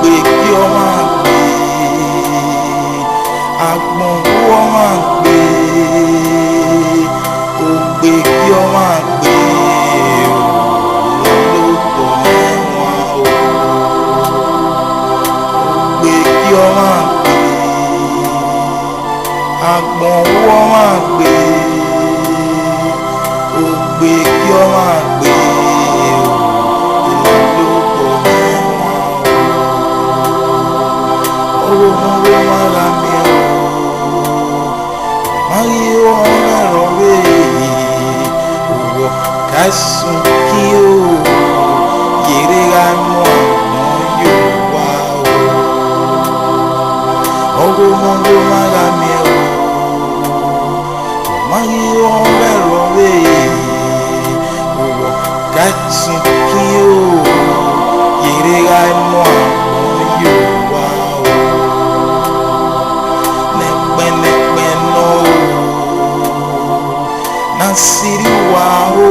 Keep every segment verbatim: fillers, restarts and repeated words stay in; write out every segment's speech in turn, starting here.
Ogbe gie ọmwa gbe, agbọn ru ọmwa gbe, ogbe gie ọmwa gbe, o, lobọ mwẹ wan o. Ogbe gie ọmwa gbe, agbọn ru ọmwa gbe, ogbe gie ọmwa gbe, o, I la lobọ mwẹ wan o. Ọghomọghoma gha miẹn o, ọ ma ghi ho ọnrẹn rọ vbe, owọ ka sun kin o, yerre gha mu agbọn ye owa o. Ọghomọghoma gha miẹn o, ọ ma ghi ho ọnrẹn rọ vbe, owọ ka sun kin o, yerre gha mu agbọn ye owa o. Nẹkpẹn nẹkpẹn nọ o, ne a sirri uwa o,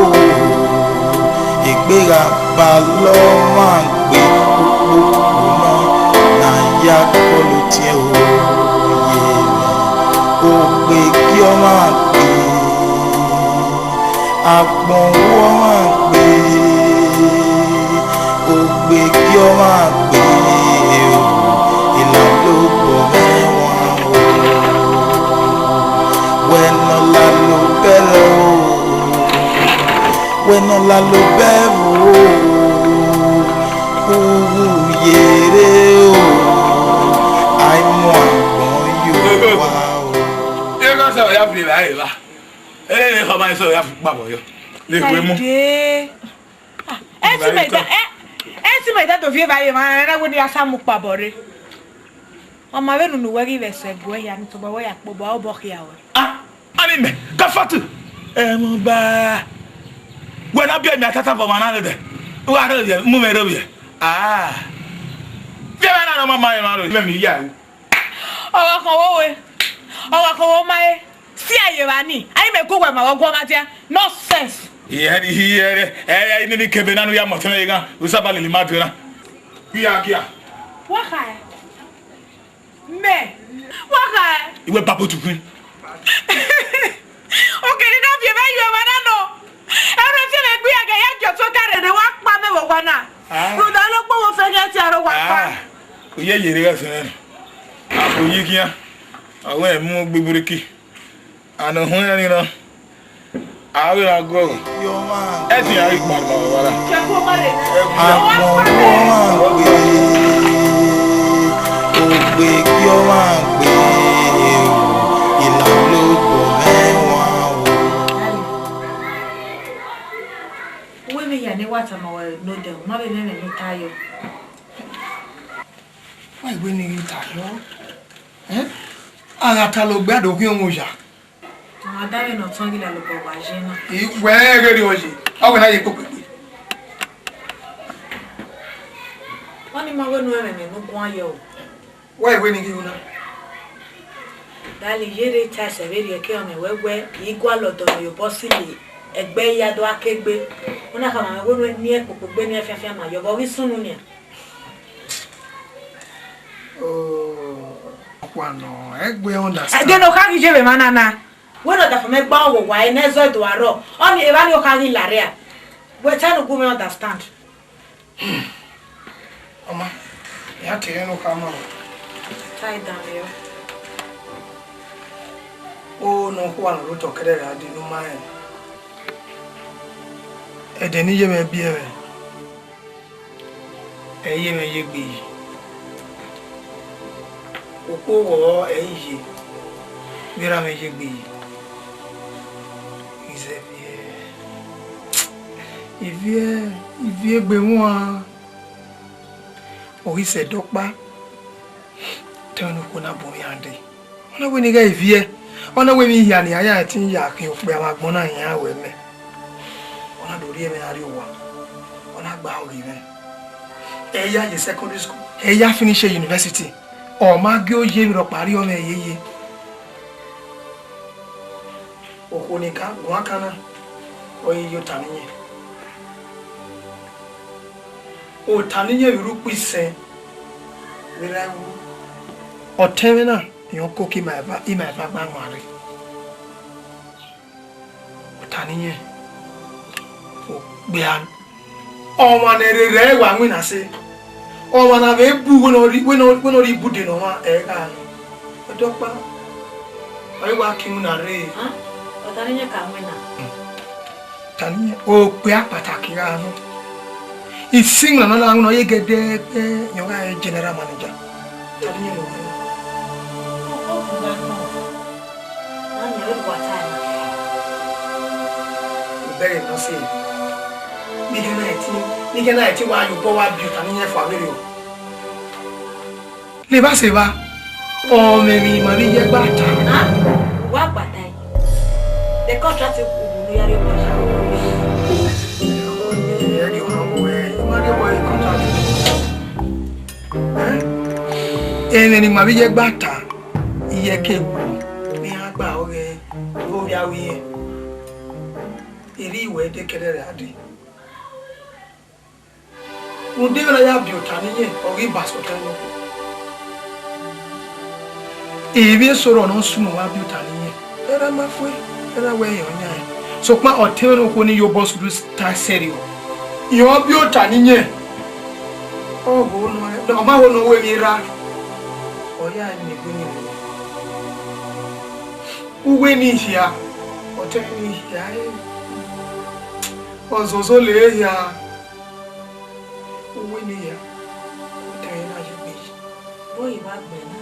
egbe gha ba lọ ọmwa gbe, ukpokpo nọ ne a ya kọlọ otiẹn o, ye mwẹ ogbe gie ọmwa gbe, agbọn ru ọmwa gbe, ogbe gie ọmwa gbe, o, I la lobọ mwẹ wan o. Wẹ ne ọ la lobẹrẹ o, wẹ ne ọ la lobẹvbo o, uwu yerre o, a i mu agbọn ye owa o. Ẹ gha sẹ ọ ya fi evbare evba. Ẹ, ẹ, khama eso ya kpabọ yọ. Le we mu. Aide. Ah, ẹ ti mẹ da, ẹ, ẹ ti mẹ da do fi evbare emwa, ẹ na wẹ ne ya sa mu kpabọ rre. Ọ ma vbe nunu wẹ ghi vbe sẹ gu ẹ hia ni tobọ wẹ ya kpobọ, obọ khia ruẹ. Ah, ani mẹ, ka fatu. Ẹ mu ba. Wẹ na biẹ mẹ atata vbe ọmwa na nẹdẹ. Wa rre ovbiẹ, mu mwẹ rre ovbiẹ. Ah. Biẹ mẹ na nọ ma ma emwa ro, mẹ mi ya ru. Ọ gha khọn vbe owe, ọ gha khọn vbe oma ẹre, si a ye evba ni, a i mẹ gu uwẹ ma vbe ọguọmwadia, nonsense. Iye, iye, ẹ, ẹ, ẹ, nene ikebe na ne u ya mọtẹn mwẹ ghan, u saba lele ima due na. Gia, gia. Wa khaẹ. Mẹ. Wa khaẹ. Iwẹ babo tukwin. Okere na viọ evba ye emwa na nọ. Ẹmwẹ fiẹmwẹ gbe iran ghe ya gie ọtẹn ọka rre ne wa kpa mẹ vbe owa na. Ah. Rhunmwuda ne ọ kpọnmwẹ ofẹ khian tie aro wa kpa. Ah. U ye yerre ghẹ sẹ mwẹ nọ. A kho yi khian. A wẹ mu gbigburiki. A nọ họn iran ni nọ. A vbe ra guọghọ. Ẹtin a ghi kpa ma vbe owa na. Kẹ khuọma rre. Agbọn ru ọmwa gbe, ogbe gie ọmwa gbe, I la lobọ mwẹ wan o. Uwẹ vbe hia ne wa tama wẹ ne odẹ, u ma vbe mwẹ ẹmwẹ ne u ta yọ. Wa wẹ ne I ghi ta yọ. Eh? A gha ta logbe a do khian oya. Ọmwa danmwẹ ne ọ tọn ghi lalobọ wa ye na. I wẹ ghe rriọ ye, ọ wẹ na ye kpokpekpe. Ọni ma wẹ ne u mwẹ ẹmwẹ ne u guan yọ o. Wa wẹ ne I ghi ru na. Dali, yerre ta ẹsẹ vberriọ ke ọmwẹ wẹ wẹ I gualọ ọdọ ne ọ ye obọ sili ẹgbẹ ya do a ke gbe. Una khama mwẹ wẹ ne u miẹn kpokpo gbe ne fianfian ma yọ, vbe ọ ghi sunu nian? Oh, ọkpa nọ, ẹgbẹ understand. Ẹdẹ ne ọ kha ghi ye vbe emwa na na. Wẹ ne ọ dafọn mẹ gba owa ẹre ne ẹzọ do arọ, ọni evba ni ọ kha ghi la rria. Wẹ ta ne u gu mwẹ understand. Ọma, ya te ẹre ne u kha ma. Ta ẹdan mẹ yọ. O ne ọ khua ne ọ rre otọ kẹrẹ ra de ne u ma rẹn. Ẹdẹ ne iye mwẹ biẹ mwẹ, ẹ i ye mwẹ ye egbe yi. Okhuo vbọ ẹ i ye, vbe erha mwẹ ye egbe yi. Izẹviẹ, iviẹ, iviẹ egbe wan. Ọ ghi sẹ ẹdẹ ọkpa, te ẹmwẹ ne okhuo na bu mwẹ iran dee. Ọ na wẹ ne I ghẹ viẹ, ọ na wẹ emwi hia ne iran ya ẹtin ya khian okpia vbe agbọn na iran ruẹ mẹ. Ọ na do rhie mwẹ gha rrie owa, ọ na gba oghe mwẹ. Ẹ i ya ye secondary school, ẹ i ya finish university, ọ ma gie oye emwi rhọkpa rriọ mwẹ yeye. Okhuo ne I ka guan kan na, ọ i ye ota ne iyẹn. Ota ne iyẹn vbe rre ukpo isẹn, Vbe ra wu, ọtẹn mwẹ na, irẹn koko ima eva, ima eva gba wan rre. Ọta ne irẹn, okpia. Ọmwa ne rere ẹre wa winna sẹ, ọmwa na vbe bu wẹ ne ọ rhie, wẹ ne ọ, wẹ ne ọ rhie ibude ne ọmwa ẹre gha nọ. Ẹdọkpa, ọ i wa kin winna rre. Hàn? Ọta ne irẹn ka winna. Ọta ne irẹn, okpia kpataki gha nọ. Isinmwi na na winna, ọ ye gẹdẹgbẹ, irẹn gha re general manager. Ọta ne irẹn nọ. Ọ, ọ, ọ, ọ, ọ, ọ. Bẹghe nọ sẹ, ne ighe na ẹtin, ne ighe na ẹtin wa ye obọ wa biẹ ọta ne irẹn fua vberriọ. Levba sẹ evba, ọ mwẹ emwi ne ima vbe ye ẹgba ta. A, uwa gbata ẹe. The contract ugbulu ya rrie ọmọ ya. Ẹ ghi ọmọ wẹ, ima rrie ọmọ contract. Ẹn? Emwi ne ima vbe ye ẹgba ta, iye ke wu, ne iran gba ọghe ovbi a wi irẹn. Erriọ wẹ de kẹrẹrẹ a dee. Rhunmwuda vbene a ya biẹ ọta ne irẹn, ọ ghi ba sẹ ọta nọ. Emwi eso rrọọ ne ọ sunu wa biẹ ọta ne irẹn, erha ma fue, erha wẹ irẹn ọ yan ẹn. Sokpan ọtẹn mwẹ ne okhuo ni ye obọ sunu ta sẹrriọ, irẹn ọ biẹ ọta ne irẹn, ọ gho nọ, ọ ma ho ne ọ ru emwi erha, ọ ya miẹn egbe ni. Uwu ni hia, ọtẹn ni hia, eh. Ọzozo le hia. Uwu ni hia, ọtẹn na ye egbe yi. Vbọ i wa gbe na?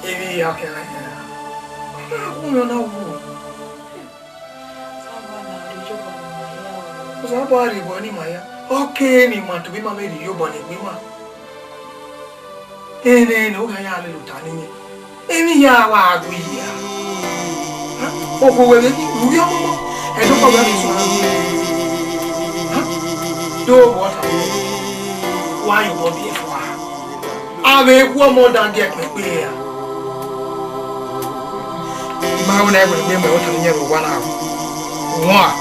Emwi hia kẹrẹ hia. Uwẹ na wu. Osanobua rhie obọ ne ima ya. Ọ kere ne ima tobọ ima vbe rhie iyobọ ne egbe ima. Ẹnẹ ne u gha ya lele ota ne irẹn. Emwi hia wa gui hia. Ha? Okhuo wẹ vbe ghi ru vbe ọmọmọ, ẹdẹ ọkpa wẹ vbe sunu. Ha? Do wọ ta. Wa ye obọ biẹ fua. Avbe egwu ọmọ dan gie ẹkpẹn gbe ra. I ma ru ne ẹvbo egbe mẹ, otọ ne iyẹn vbe owa na ru. Wọn a.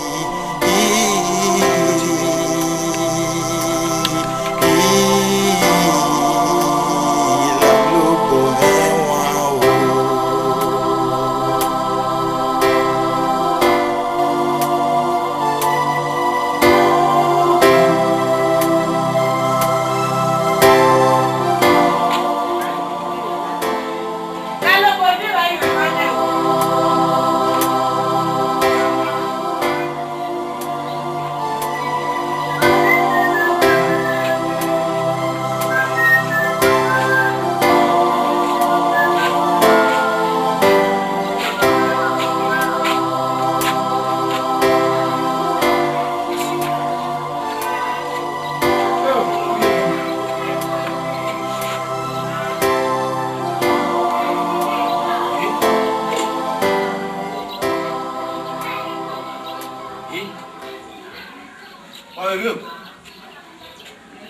Ọre vbe o.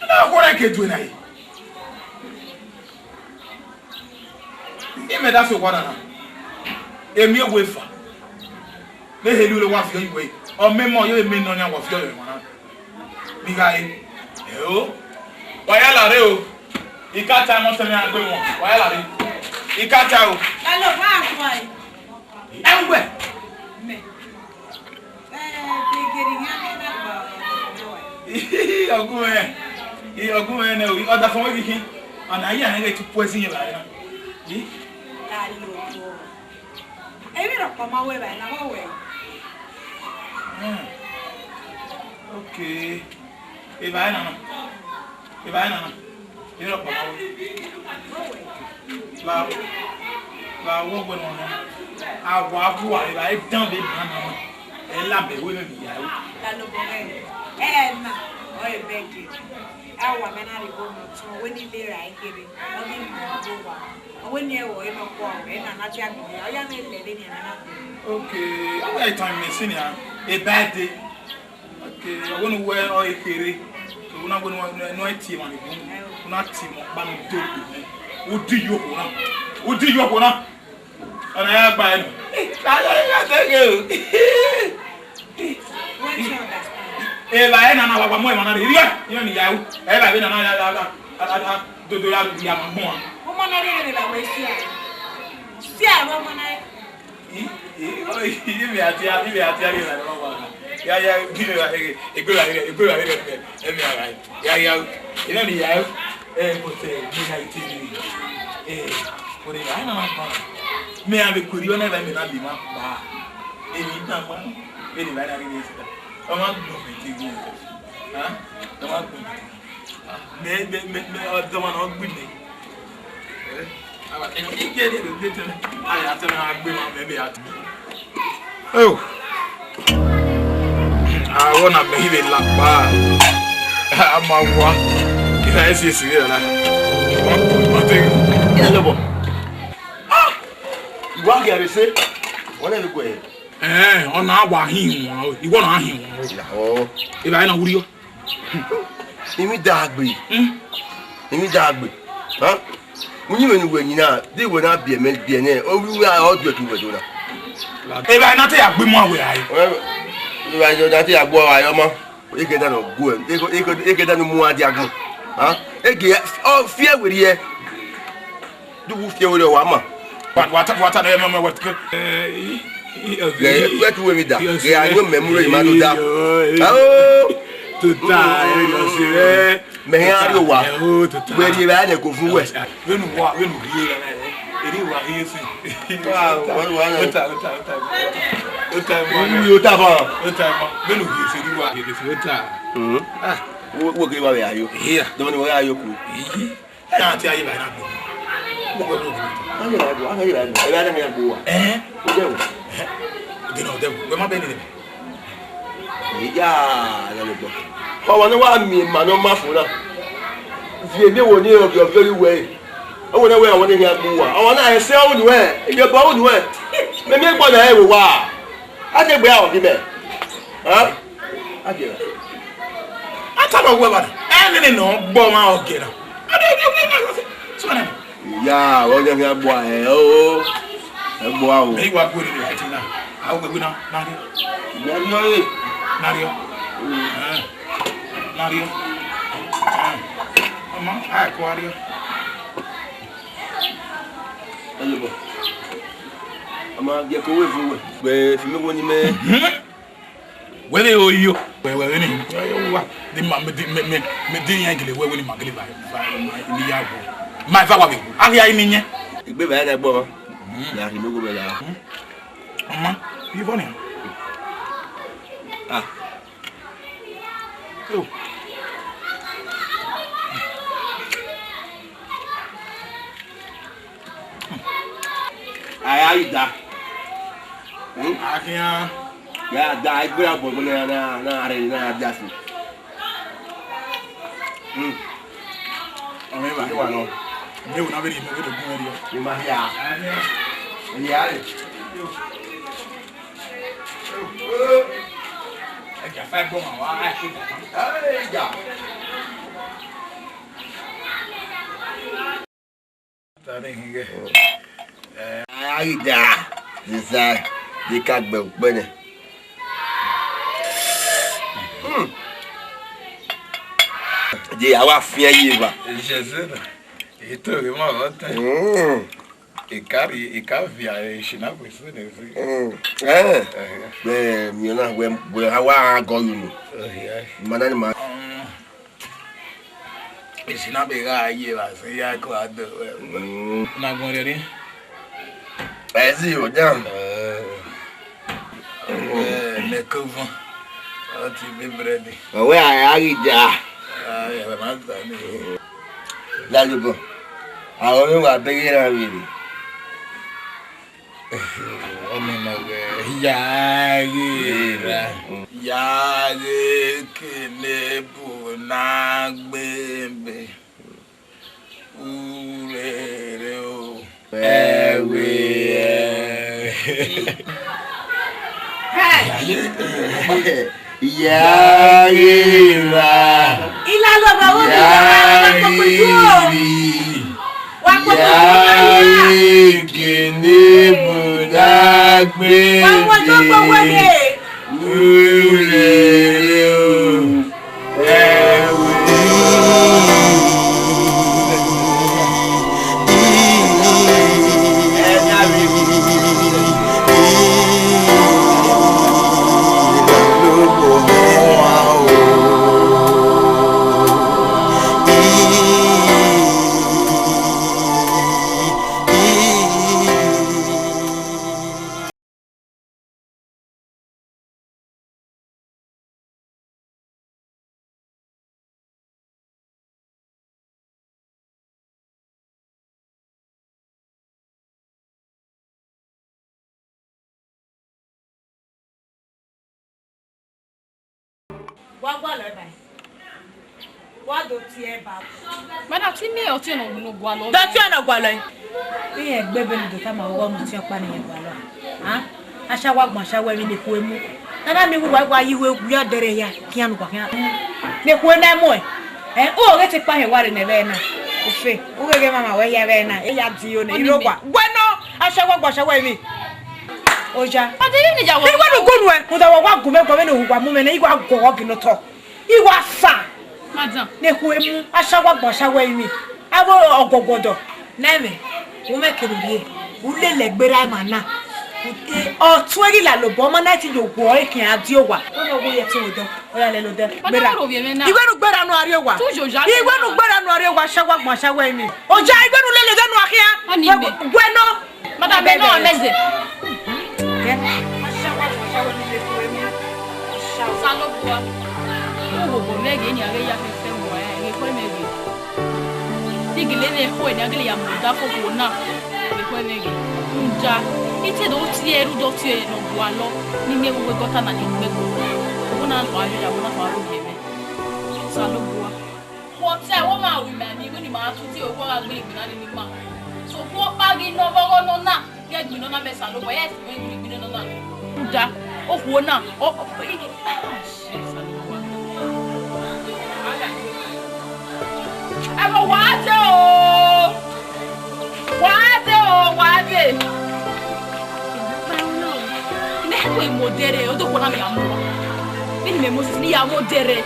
Na khorẹ ke due na ye. Imẹ da sẹ owa na na. Emi ewe fa. Ne heli ule wa viọ iwe. Ọ mẹ mọ yo eme nọ yan wa viọ emwa na. Mi gha re. Ẹ o. Wa ya lare o. I ka ta mọ sẹ mẹ agbe wọn. Wa ya lare. I ka ta o. Lalo, wa agbọn ẹre. Ẹ ń wẹ̀. Mẹ. Ẹ, gẹgẹrẹ iran ne na gba ọgua. Ọgumwẹ, ọgumwẹ nẹ, ọdafẹn wẹ ghi khin. Ọna yi a hẹn ghẹ tu poison ye vbe na. Ih? Lalo. Emwi rhọkpa ma wẹ vbe na, wa wẹ. Hmm. Okay. Evbare na na. Evbare na na. Emwi rhọkpa ma wẹ. Wa, wa wẹ wẹ nọ na. A wa vua evbare dan vbe na na. Ẹ la mẹ wẹ mẹ ya ru. Lalo bọ rẹ. Ẹ na. Ọ e bẹgẹ. A wa mẹ na rhie igho ne otọ, wẹ ne I le ra kherhe. Ọ ghi mu igho wa. Ọ wẹ ne ẹ wẹ ọre nọkhua, ẹ na na dia gbọn ya. Ọ ya mwẹ lẹ vbene a na na gbe. Okay, ọ wẹ time machine ya. Evbare. Okay, ọ wẹ ne uwẹ ọ e kherhe. Ọ na wẹ ne uwẹ ne ọ tie emwa ni bun. Ọ na tie emwa ọkpa ne u do gbe nẹ. U di yo okhuo na. U di yo okhuo na. Ọna ya gba ẹnu. Ka ya ya te ghe o. Wẹ ti understand. Evbare na na wa, wa mu emwa na rre. Iriọ, iriọ ne I ya ru. Evbare na na ya, ya, ya, ya, ya, dodo ya, ya ma gbọn. Ọmọ na rre, rre, rre, rre, sia. Sia, ọmọ na rre. I, i, i, ivbi atia, ivbi atia, ivbi atia, ya, ya, ivbi atia, egbe ra, egbe ra, egbe ra, emi ara, ya, ya, ina ni ya, eh, but, eh, mi na ite ni, eh, but, eh, ai na ma ba, me ave kuri ona ba, me na bi ma ba, eh, mi na ma, eh, ni ba na ni sita, ọmọ gbọ mi ti gbe, ah, ọmọ gbọ mi ti gbe. Mẹ, mẹ, mẹ, mẹ, ọdọ ọmwa ne ọ gbe mẹ. Oh. Awọ na mẹ hi vbe la kpa. A ma wa. Ira esi esi vbe ra. Wa ku ma te. Ina lobọ. Ah! Iwa gẹ re se. Wọ́n lè gbẹ. Eh, ọ na wa hin wọn, iwọ na hin wọn. Ira na wuriọ. Imi dagbe. Mm. Imi dagbe. Ha? Uyinmwẹ ne uwẹ yin na, de wẹ na biẹ mẹ biẹ nẹ, ovbi uwẹ a ọ duẹ ke uwẹ do na. Evbare na te ya gbe mu awẹ rae. Evbare na te ya gbe uwa rae ọma. Eke da nọ gu ẹ, eke, eke, eke da nọ mu uwa dia agbọn. Ha? Eke ọ fiẹ werriẹ. Du wu fiẹ werriẹ wa ma. Wa, wa ta, wa ta, eh, mẹ, mẹ, wa ta, eh, i, i, i, Gẹ, i, wẹ tu wẹ mi da. i, Gẹ a yọ mẹ mu re ma do da. i, i, Oh! Tota, eh, yọ se rẹ. Mẹ hẹn a rrie owa. Eh, oh, tota. Wẹ rrie vbe a nẹ ko vun wẹ. Vbene uwa, vbene u rhie ra, eh, eri wa rhie fi. Wa, wa, wa, wa. Ota, ota, ota. Ota, ma. Uwu yo ta fa. Ota, ma. Vbene u rhie fi, eri wa rhie fi, ota. Mhm. Ah. Wo, wo ke wa vbe ayo. Iya. Dọmọ ni wa ayo ku. Iyi. Ẹ na te a ye evbare na gbe. Mo gbẹdọ gbe. A ye evbare gbe, a ye evbare gbe. Evbare na ya gbe uwa. Ẹhẹn. O dẹ wo. Ẹhẹn. Gene ọ dẹ wo. Wẹ ma bẹ nene. Iya, ya lẹ gbọ. Ọmwa ne wa miẹn ima ne ọ ma fo na. Viẹ emiẹn wo ni ọviọviọ ye uwẹ re. Ọ wẹ ne wẹ ọmwa ne hia gbe uwa. Ọmwa na ẹsẹ ọ unu ẹ, iyobọ ọ unu ẹ. Mẹ miẹn ẹgbẹe na ẹre vbe owa. A te gbe aro gbe mẹ. Hẹn? A gie ra. A tama wẹ ba na. Ẹnene ne ọ gbe ọmwa ọ gie ra. Sọ na. Ya, ọ jẹ fi agbo ẹ o. Agbo a o. Mẹ i wa gbe ni ẹtin na. A gbe gbe na, na ri. Na ri o. Na ri o. Na ri o. Ọmọ, a ko a ri o. Hello, boy. Ọmọ, jẹ ko wẹ fun wẹ. Wẹ fi mi wo ni mẹ. Wẹ vbe ro yo. Wẹ, wẹ vbe ni. Wa, de ma, me de, me, me, me de yan gele wẹ, wẹ ni ma gele ba, ba, ni ya wo. Ma va wa vbe. A ya ni nyẹn. Igbe ba ya gbọ. Ya ri mi go bẹ la. Ọmọ, iye bọ ni. Ah. Oh. A ya ghi da. Hmm? A khian. Ya da, a i gbe ra bọ, na, na, na, na, na, da fi. Hmm. Ọmọ eva. Ẹ wa nọ. Ẹ wa nọ, vbene I do gun ẹre. I ma hia. A khian. Hia re. Ẹ gia fa ẹgbọn ma wa, a ke da. Ẹ ja. Tani hinge. Eh. Aida, sisa, de ka gbe ukpẹ nẹ. Hmm. De a wa fian ye eva. Jese na. Ito ge ma vọ tẹ. Hmm. Ikari, ikavia, ishina kwese nẹ. Hmm. Eh. Eh. Bẹ mi na wẹ, wẹ a wa gọ yu nu. Oh, yeah. Mana ni ma. Hmm. Esi na be gha ye vbe asẹ ya ko ado. Mm. Na gbọn rhie. Ẹ si o dan. Eh, ne ko vọn. Ọ ti be bread. Ọ wẹ a ghi da. Ah, ya ma ta ni. Lalobọ. Àwọn ọmọ wa bẹgẹ ra vbe. Ọmọ na wẹ, ya ghe ra, ya ghe kene bu na gbe mbe. Urere o. Ẹwe ẹ. Hey! Ya ghe ra. Ilalobọ wo ni ya ghe ri. Wa kpokpo ya ghe kene bu na gbe mbe. Wa wo do kpokpo ye. Urere o. Wa gualọ ẹe ba. Wa do tie ẹe ba. Madam, te I miẹn ọtiẹn ne ọ gualọ. Do tie ẹe ne ọ gualọ ẹe. Iran egbe ebe ne u do tama wẹ ọghe ọmọ ọtiẹn ọkpa ne irẹn gualọ. A? Ashawo agbọn, ashawo emwi ne ekhue mu. Ne a na miẹn uwa, wa ye ihue, ya dẹrẹ hia, khian ne uwa khian. Ne ekhue na muẹn. Ẹ, u ghe te kpa hẹn wa rre ne ẹvbo na. Ofe, u ghe ghe mama wẹ hia vbe na, e ya di yo nẹ, i rre owa. Wẹ nọ, ashawo agbọn, ashawo emwi. Oja. Ọdẹ yìí ni ìyàwó. Iwẹ nu gun nuẹ, rhunmwuda wa wa gun mẹ guan vbene uwa mu mwẹ nẹ, I wa guọghọ gele otọ. I wa sa. Madam. Ne ekhue mu, ashawo agbọn, ashawo emwi. Avbe ọgọgọdọ. Nẹ mwẹ, u mwẹ kere rrie, u lele ẹgberra ima na. Ọ tuẹn ghi lalobọ, ọ ma na ti ye owa ẹre khian a die owa. Ọ na wo ye ẹtin odọ, ọ ya lele odẹ. Ọ na gberra. Ro vbe mwẹ na. Iwẹ nu gberra nu a rrie owa. Tu yo ya. Iwẹ nu gberra nu a rrie owa, ashawo agbọn, ashawo emwi. Oja, iwẹ nu lele odẹ nu a khian. Ọ ni mẹ. Wẹ nọ. Madam, mẹ nọ mẹ zẹ. Kẹ. Osanobua, u wo obọ mwẹ ghe, ne a ghe ya fẹfẹ wẹ, ghe khuẹ mwẹ ghe. Te I gele vbe khuẹ ne a gele ya mu odafẹn okhuo na, ghe khuẹ mwẹ ghe. Rhunmwuda, I te do tie ẹre rhunmwuda ọtiẹn ne ọ gualọ, ne I miẹn vbe uwu gọta na ni ọ gbe ẹko. Ọvbona nọ a yo ya, ọvbona nọ a ro ye mwẹ. Osanobua. Vbe ọtẹn, wẹ ma ru ima emwi, wẹ ne ima tu tie owa gha gbe egbe na nene ima. Sokpan ọkpa ghi nọ vbe ọghọ nọ na, ghẹ gbe nọ na mẹ Osanobua, yes, wẹ gbe nọ na. Rhunmwuda, okhuo na, ọ, ọ, i, i, ah, shit, Osanobua. Ẹvbo wa dee o! Wa dee o, wa dee! Mẹ wẹ mo dẹrẹ, odẹ okhuo na mẹ ya mu uwa. Vbene mẹ Mosis ne I ya mu odẹrẹ.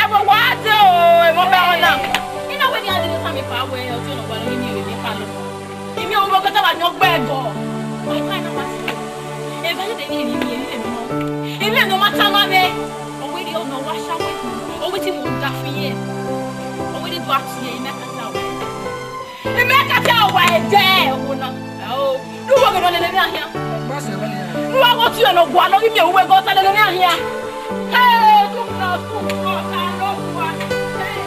Ẹvbo wa dee o, emọ mẹ ọna. I na wẹ ne I ya dee tama epa wẹ, ọtiọnrẹn wa ne I miẹn vbe emiẹn epa nọ. I miẹn ọmọ gọta wa yọn gbe ẹgọ. Wa i ta na wa si. Eva ye de ni eni eni eni nọ. I miẹn ne ọ ma tama mwẹ. Ọ wẹ rhie ọna, ọ wa sha wẹ. Ọ wẹ te I mu da fi ye. Ọ wẹ rhie do a tie, I miẹn ka ta wẹ. I miẹn ka ta wa ẹdẹ, ọmọ na. Ao, ne uwẹ ghe ne ọ lele mwẹ ahian. Ne uwẹ ghe ọtiọnrẹn ne ọ gualọ ghi miẹn uwẹ ghe ọ ta lele mwẹ ahian. Hey, do not put us alone. Hey.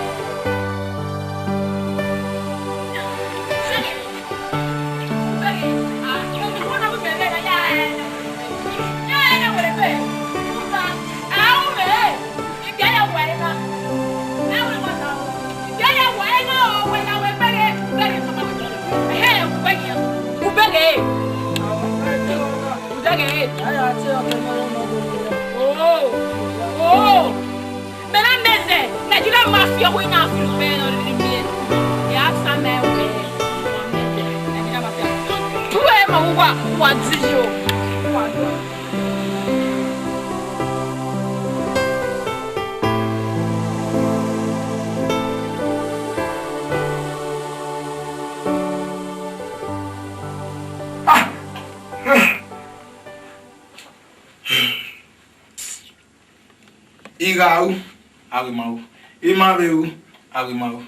Ubeghe. Ubeghe. Oh. Oh. Mẹ na mẹ zẹ, Nigeria mafia, wẹ na fi ru pẹ nọ rhirhi miẹn. Ya sa mẹ wẹ. Nigeria mafia. Tuẹ ma uwa, uwa di yo. Uwa di yo. Ah! I gha ru, a ghi ma ru. I ma vbe ru, a ghi ma ru.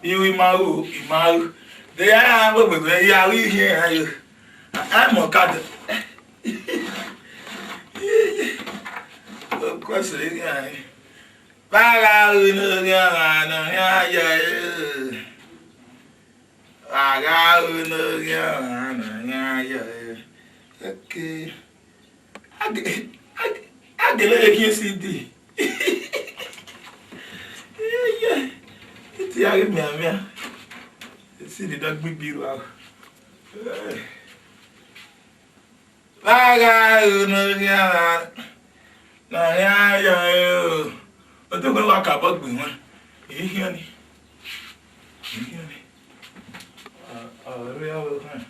I ru, I ma ru, I ma ru. De ya ya vbe wẹ, ya ru ihe ya yo. A, a mọ ka de. Of course, yeah. Ba gha ru ne ọ ghi ọmwa ne ọ khian ya, eh. A gha ru ne ọ ghi ọmwa ne ọ khian ya, eh. Okay. A ge-, a ge-, a gele ghe khian C D. Iye, iti a ghi mianmian. C D da gbe ibi ru aro. Eh. Vbe a gha ru ne ọ khian ra, ne ọ khian ya ẹre o. Odogbe wa ka obọ gbe iruẹn. I khian ni. I khian ni. Ọ, ọ, ọ rre ọvbokhan.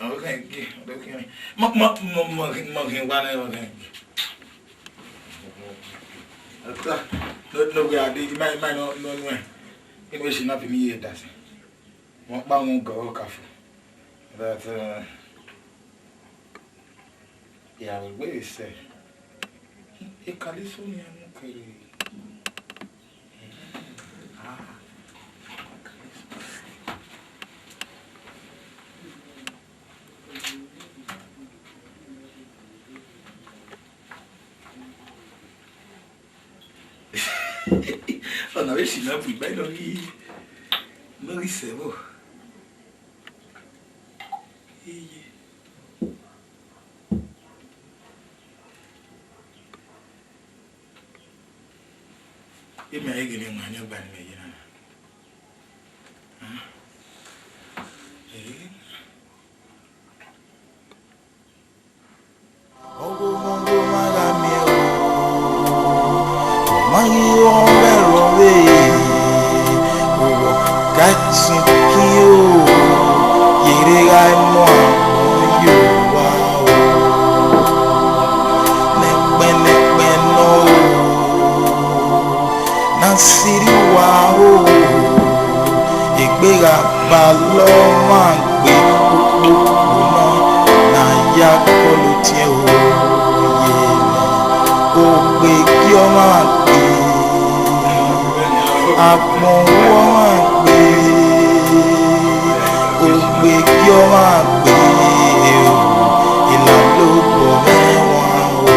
Ọvbokhan gie, ọvbokhan. Mọ, mọ, mọ, mọ, mọ khin wa nẹ ọvbokhan gie. Ọta, no, no, we are the, my, my, no, no, no. Inu esi na fi mi ye dasi. Wọ́n pa àwọn gọ̀ọ́ kàfọ̀. That, uh, yeah, we wait, sir. Ekaliso ni a mú kiri. Ah, Ekaliso. Ọna vbe si na bu igba nọ ghi, nọ ghi sẹ vbọ. Iye. Emwi a i gele wan ne ọgba ne imẹ ye na na. Hẹn? Ee. Ọghoghọngho ma gha miẹn o, ọ ma ghi rrọọ mwẹ rrọọ vbe, owọ ka ẹtin kin o, ye rre gha mu agbọn ye owa o, nẹkpẹn nẹkpẹn nọ o, ne a sirri uwa o, egbe gha gbalọ ọmwa gbe kpokpokpo nọ, ne a ya kọlọ otiẹn o, ye mẹ. Ogbe gie ọmwa gbe, agbọn ru ọmwa gbe, ogbe gie ọmwa gbe, elalobọ mwẹ wan o.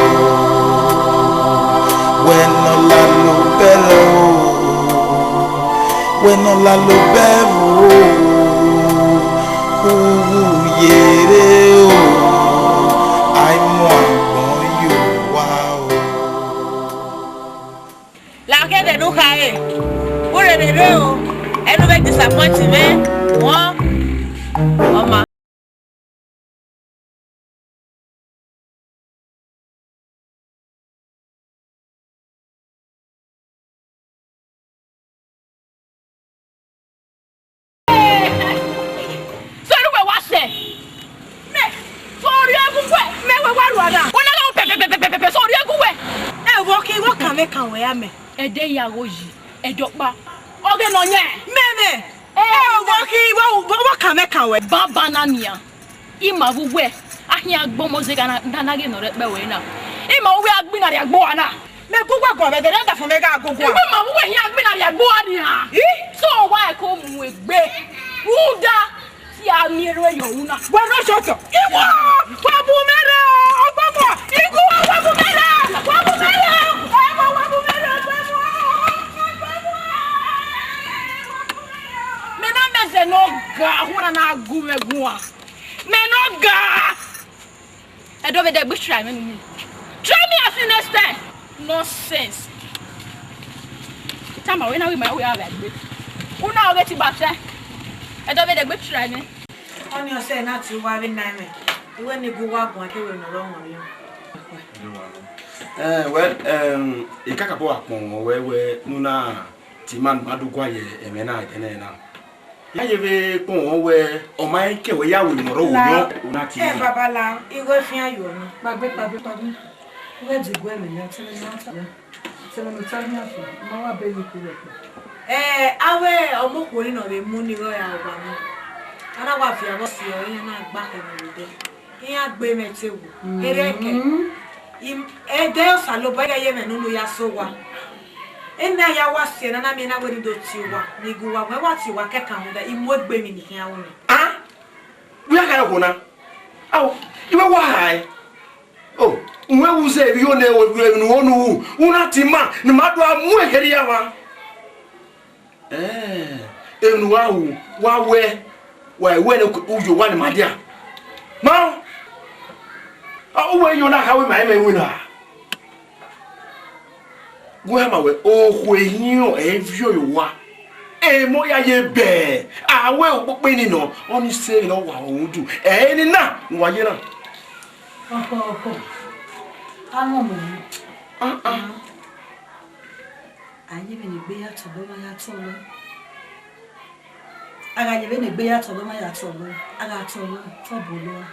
Wẹ ne ọ lalo bẹrẹ o, wẹ ne ọ lalo bẹvbo o, uwu ye rre o, a i mu agbọn ye owa o. Lakẹdẹ ne u khare, u rherhe rre o, ẹnu vbe disappoint mwẹ, wọn, ọ ma. Sọrọ wẹ wa sẹ. Mẹ, sọrọ ẹgu wẹ, mẹ wẹ wa rua na. Wẹ na gha pẹpẹpẹpẹpẹ, sọrọ ẹgu wẹ. Ẹ vbọ khin, vbọ kan mwẹ kan wẹ ya mẹ. Ẹdẹ ya gho yi, ẹdẹ ọkpa. Ọghe nọ yẹn. Mẹ mẹ. Ẹ, vbọ khin, vbọ, vbọ, vbọ kan mwẹ kan wẹ. Baba na nian. I ma vbe uwẹ, a khian gbe ọmọ zẹ gha na, na, na ghe ne ọ rre ẹkpẹ ruẹ na. I ma vbe uwẹ a gbinna rhie agbo ua na. Mẹ gu uwa guan vbe ẹdẹ ne a dafọn mẹ gha gu guan. I ma vbe uwẹ khian gbinna rhie agbo ua nian. I? So wa ẹko mu egbe. Rhunmwuda, te a miẹn erriọ ye unu na. Wẹ rhọ shut up. Iwọ, wa bu mẹ rre, ọgbọmọ. Igu, wa bu mẹ rre, wa bu mẹ rre. Ẹ, wa, wa bu mẹ rre, ọgbọmọ. Mẹ na mẹ zẹ ne ọ ga, ọna na gu mwẹ guan. Mẹ ne ọ ga. Ẹdẹ ọvbehe dẹgbe try mwẹ nene. Try me as you next time. Nonsense. Tama wẹ na wẹ ma wẹ a vbe gbe. Una ọghe ti ba tẹ. Ẹdẹ ọvbehe dẹgbe try mwẹ. Ọni ọsẹ na tie uwa vbe na mwẹ. Iwẹ ne gu uwa guan ke wẹ ne ọ rọ wọn riọn. Eh, well, um, ikakabọ wa kpọnmwẹ wẹ, wẹ ne u na tie ima ne ima do gua ye ẹmwẹ na ẹdẹ nẹ na. Ya ye vbe kpọnmwẹ wẹ, ọ ma i ke wẹ ya ru emwi ne ọ rre owa, u na tie. Ẹ, baba la, igho fian yo ni. Kpagbe, kpagbe, kpagbe. Wẹ de gu ẹmwẹ ya, tẹmwẹ ne ọ ta ya. Tẹmwẹ ne ọ ta ya fo, ma wa bẹ ye ku rẹ kpa. Ẹ, avbe ọmọ okhuo ni nọ vbe mu ni igho ya owa ni. A na wa viọ avbe ọse ọre, iran na gba khẹ mwẹ vbe odẹ. Iran gbe mwẹ te wo. Erriọ kẹ. Im-, ẹdẹ Osanobua ighẹ ye mwẹ ne unu ya sẹ owa. Ena ya wa si ẹre ne a na miẹn na wẹ ne I do tie uwa, ne I gu uwa, wẹ wa tie uwa kẹkan rhunmwuda, I mu egbe emwi ne I khian ru nẹ. A? Wẹ a gha okhuo na? Ao, I wẹ wa hae. O, uwẹ wu zẹ vbe iyo nẹ, emwi ne u ho ne u ru, u na tie ima, ne ima do a mu ehe rhie mwa. Ẹn, emwi ne uwa ru, wa wẹ, wa wẹ ne u yo owa ne ima dia. Ma, a, uwẹ iyo na kha wẹ ma ẹmwẹ iwinna. Wẹ ma wẹ, okhuo ehiọn ẹ i viọ ye owa. Emọ ya ye bẹẹ, a wẹ okpokpo ni nọ, ọni sẹ emwi ne ọ wa rudu. Ẹ i ni na, ne uwa ye na. Ọkhọ, ọkhọ, a wọn mọ. Ah, ah. A ye vbene egbe ya tọlọ, ma ya tọlọ. A gha ye vbene egbe ya tọlọ, ma ya tọlọ. A gha tọlọ, tọ bọlọ a.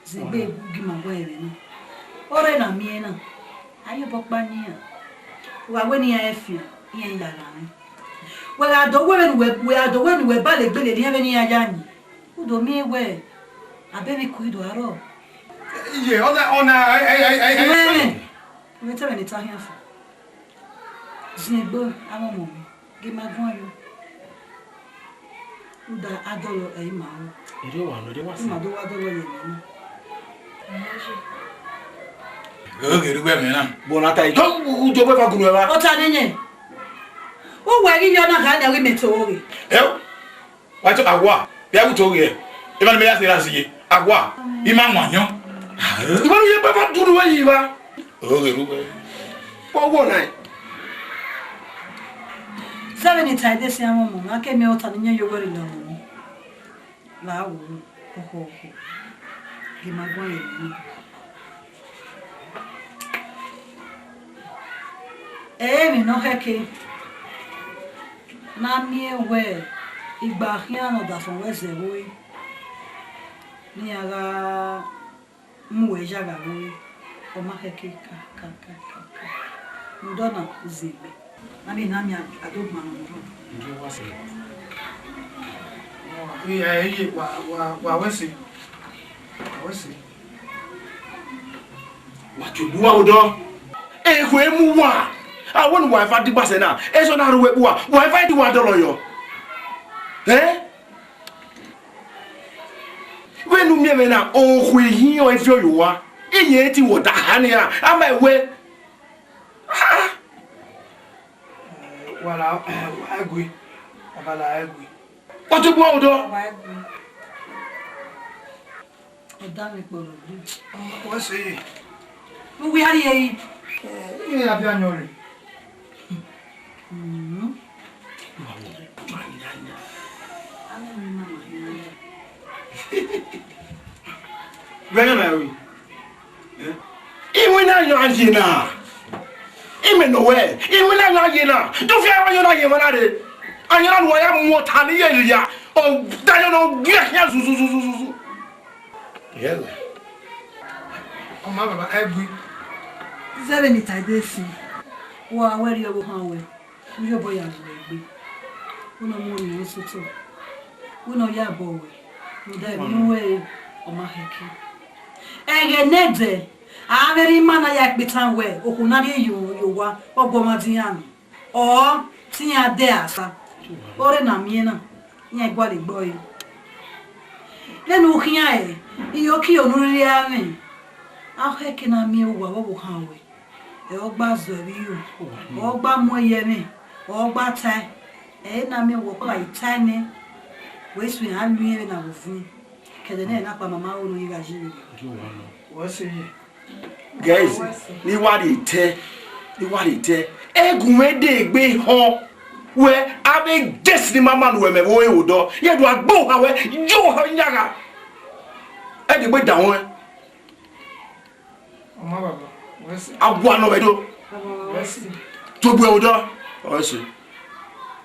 Zẹgbe gu gi ima wẹ ẹmwẹ na. Ọre na miẹn na, a ye obọ ọkpa ne iran. Wa wẹ ne iran fian, iran ya gha mwẹ. Wẹ gha do wẹ vbene uwẹ, wẹ gha do wẹ ne uwẹ ba le gbele ne iran vbene iran ya yin. U do miẹn wẹ, a bẹvbe iko i do arrọọ. Iye, ọna, ọna, ẹ, ẹ, ẹ, ẹ, ẹ. Ẹmwẹ, wẹ te ẹmwẹ ne I ta khian fo. Ziengbe, a wọn mọ mwẹ. Gie ima guan yo. Rhunmwuda adọlọ ẹ i ma ru. Erriọ wa nọ, erriọ wa sẹ. Ima do wa dọlọ ye emwi na. Oghe rhugbe ẹmwẹ na. Bọ na ta yi. Tọ u jọ wẹ va gunu ẹmwa. Ọ ta nene. Uwẹ ghi yọ na kha nẹ, ọ ghi mẹ te ọvbokhan. Ẹ o. Wa tọ awa. Bia wu to ghe. Emwa ne mẹ ya sẹ ra si ye. Awa. I ma wan yọn. Iwa ye baba duru wẹ yi wa. Oghe rhugbe. Kpọ wọ na. Zẹvbe ne I ta ẹdẹ siẹn mwẹ ọmọ na, ke miẹn ọta ne I yẹn ye owẹ rre lọmọ. La wo, oho, oho. Gie ima guan ye emwi na. Ẹ i re emwi ne ọ khẹke, ne a miẹn wẹ igba khian ne ọdafẹn ruẹ zẹ ẹvbo ẹre, ne iran gha mu uwẹ ya gha ru ẹre, ọ ma khẹke ka, ka, ka, ka, ka. Rhunmwuda ọna, u zẹ egbe. Avbe na miẹn adogban nọ rrọọ. Nje wa sẹ. Iye, iye, wa, wa, wa wẹ sẹ. Wa wẹ sẹ. Wa tue bu uwa odọ. Ekhue mu uwa. A wẹ ne uwa eva digba sẹ na. Eso na rre uwu ekpa uwa. Uwa eva di uwa dọlọ yọ. Eh? Vbene u miẹn mwẹ na, okhuo ihiọn iviọ ye owa, iyẹn te wẹ ọdakha nian, a ma wẹ. Ah! Wa la, wa gue, wa la gue. Wa tue bu odọ. Wa gue. Ọ da mwẹ kpọlọ gbe. Ọ sẹ ye. Vbe uwu hia rrie yi? Ẹ, iran ya bia yọn rre. Mhm. Vbe ẹghẹ na ru? Iwinna ayọn a ye na. Imẹ nọ wẹ, iwinna ayọn a ye na. Do fi ayọn na ye emwa na rre. Ayọn na ne uwa ya mu ọta ne iye rhia. Ọ da ayọn na, ọ gbe khian zuzuzuzuzu. Yẹrẹ. Ọ ma baba, ẹ gui. Zẹvbe ne I ta ẹdẹ sin, wa wẹ rhie ọvbokhan wẹ, u ye obọ ya ru egbe. Wẹ ne ọ mu orhiọn ẹre sotọ, wẹ ne ọ ya bọ wẹ, rhunmwuda emwi ne u ru ẹre, ọ ma khẹke. Ẹghẹ ne ẹdẹ, a vbe rhie ima na ya kpe itan wẹ, okhuo na rhie ye owa, ọ gu ọmwa din iran nọ. Ọ te iran dẹ asa, ọre na miẹn na, iran gualọ egbe ọre. Vbene u khian ẹre, iyokio ne u rhirhi ra mwẹ, a khẹke ne a miẹn uwa vbe ọvbokhan wẹ, ẹ, ọ gba zọ ẹvbo iro, ọ gba mu ẹyẹ mwẹ, ọ gba tae, ẹ i na miẹn uwa ọkpa gha tae nẹ, wẹ i suẹn a lu irẹn vbe na vbe uvun, kẹdẹ nẹ na kpa mama ro ne ọ ghi gha yi vberriọ. Wẹ sẹ ye. Guys, ne I wa rhie tẹ, ne I wa rhie tẹ. Ẹgun mwẹ de egbe họn. Wẹ, avbe guest ni ma ma ne uwẹ mẹ vbe ore odọ. Ye do agbo ha wẹ, yo ha yan gha. Ẹ de gbe da wẹ. Ọ ma baba, wẹ sẹ. A gua nọ vbe do. Wẹ sẹ. To gbe odọ. Wẹ sẹ.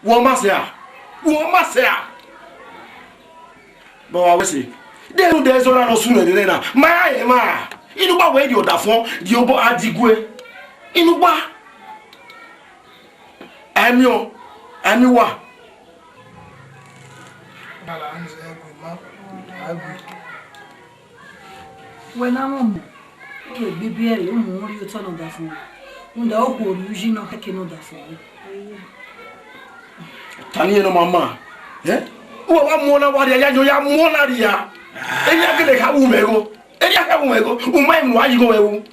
Wọ ma sẹ a? Wọ ma sẹ a? Baba wẹ sẹ. De rhunmwuda ẹzọ na ne ọ sunu ẹre na. Ma ya rẹn ma. Inugba wẹ rhie ọdafọn, rhie obọ a di gue. Inugba. Amiọn, amiọn wa. Wẹ na mwẹ ọmọ, u vbe gbe ibiẹre, u mu rhie otọ ne ọdafọn, rhunmwuda okhuo rhie uyi ne ọ khẹke ne ọdafọn. Ta ni ẹn ne ọ ma ma? Eh? Uwa wa mu ọna wa rhia, ya yo ya mu ọna rhia. Eni a gele kha wu mẹ igho. Eni a kha wu mẹ igho. U ma emu a yi igho mẹ wu.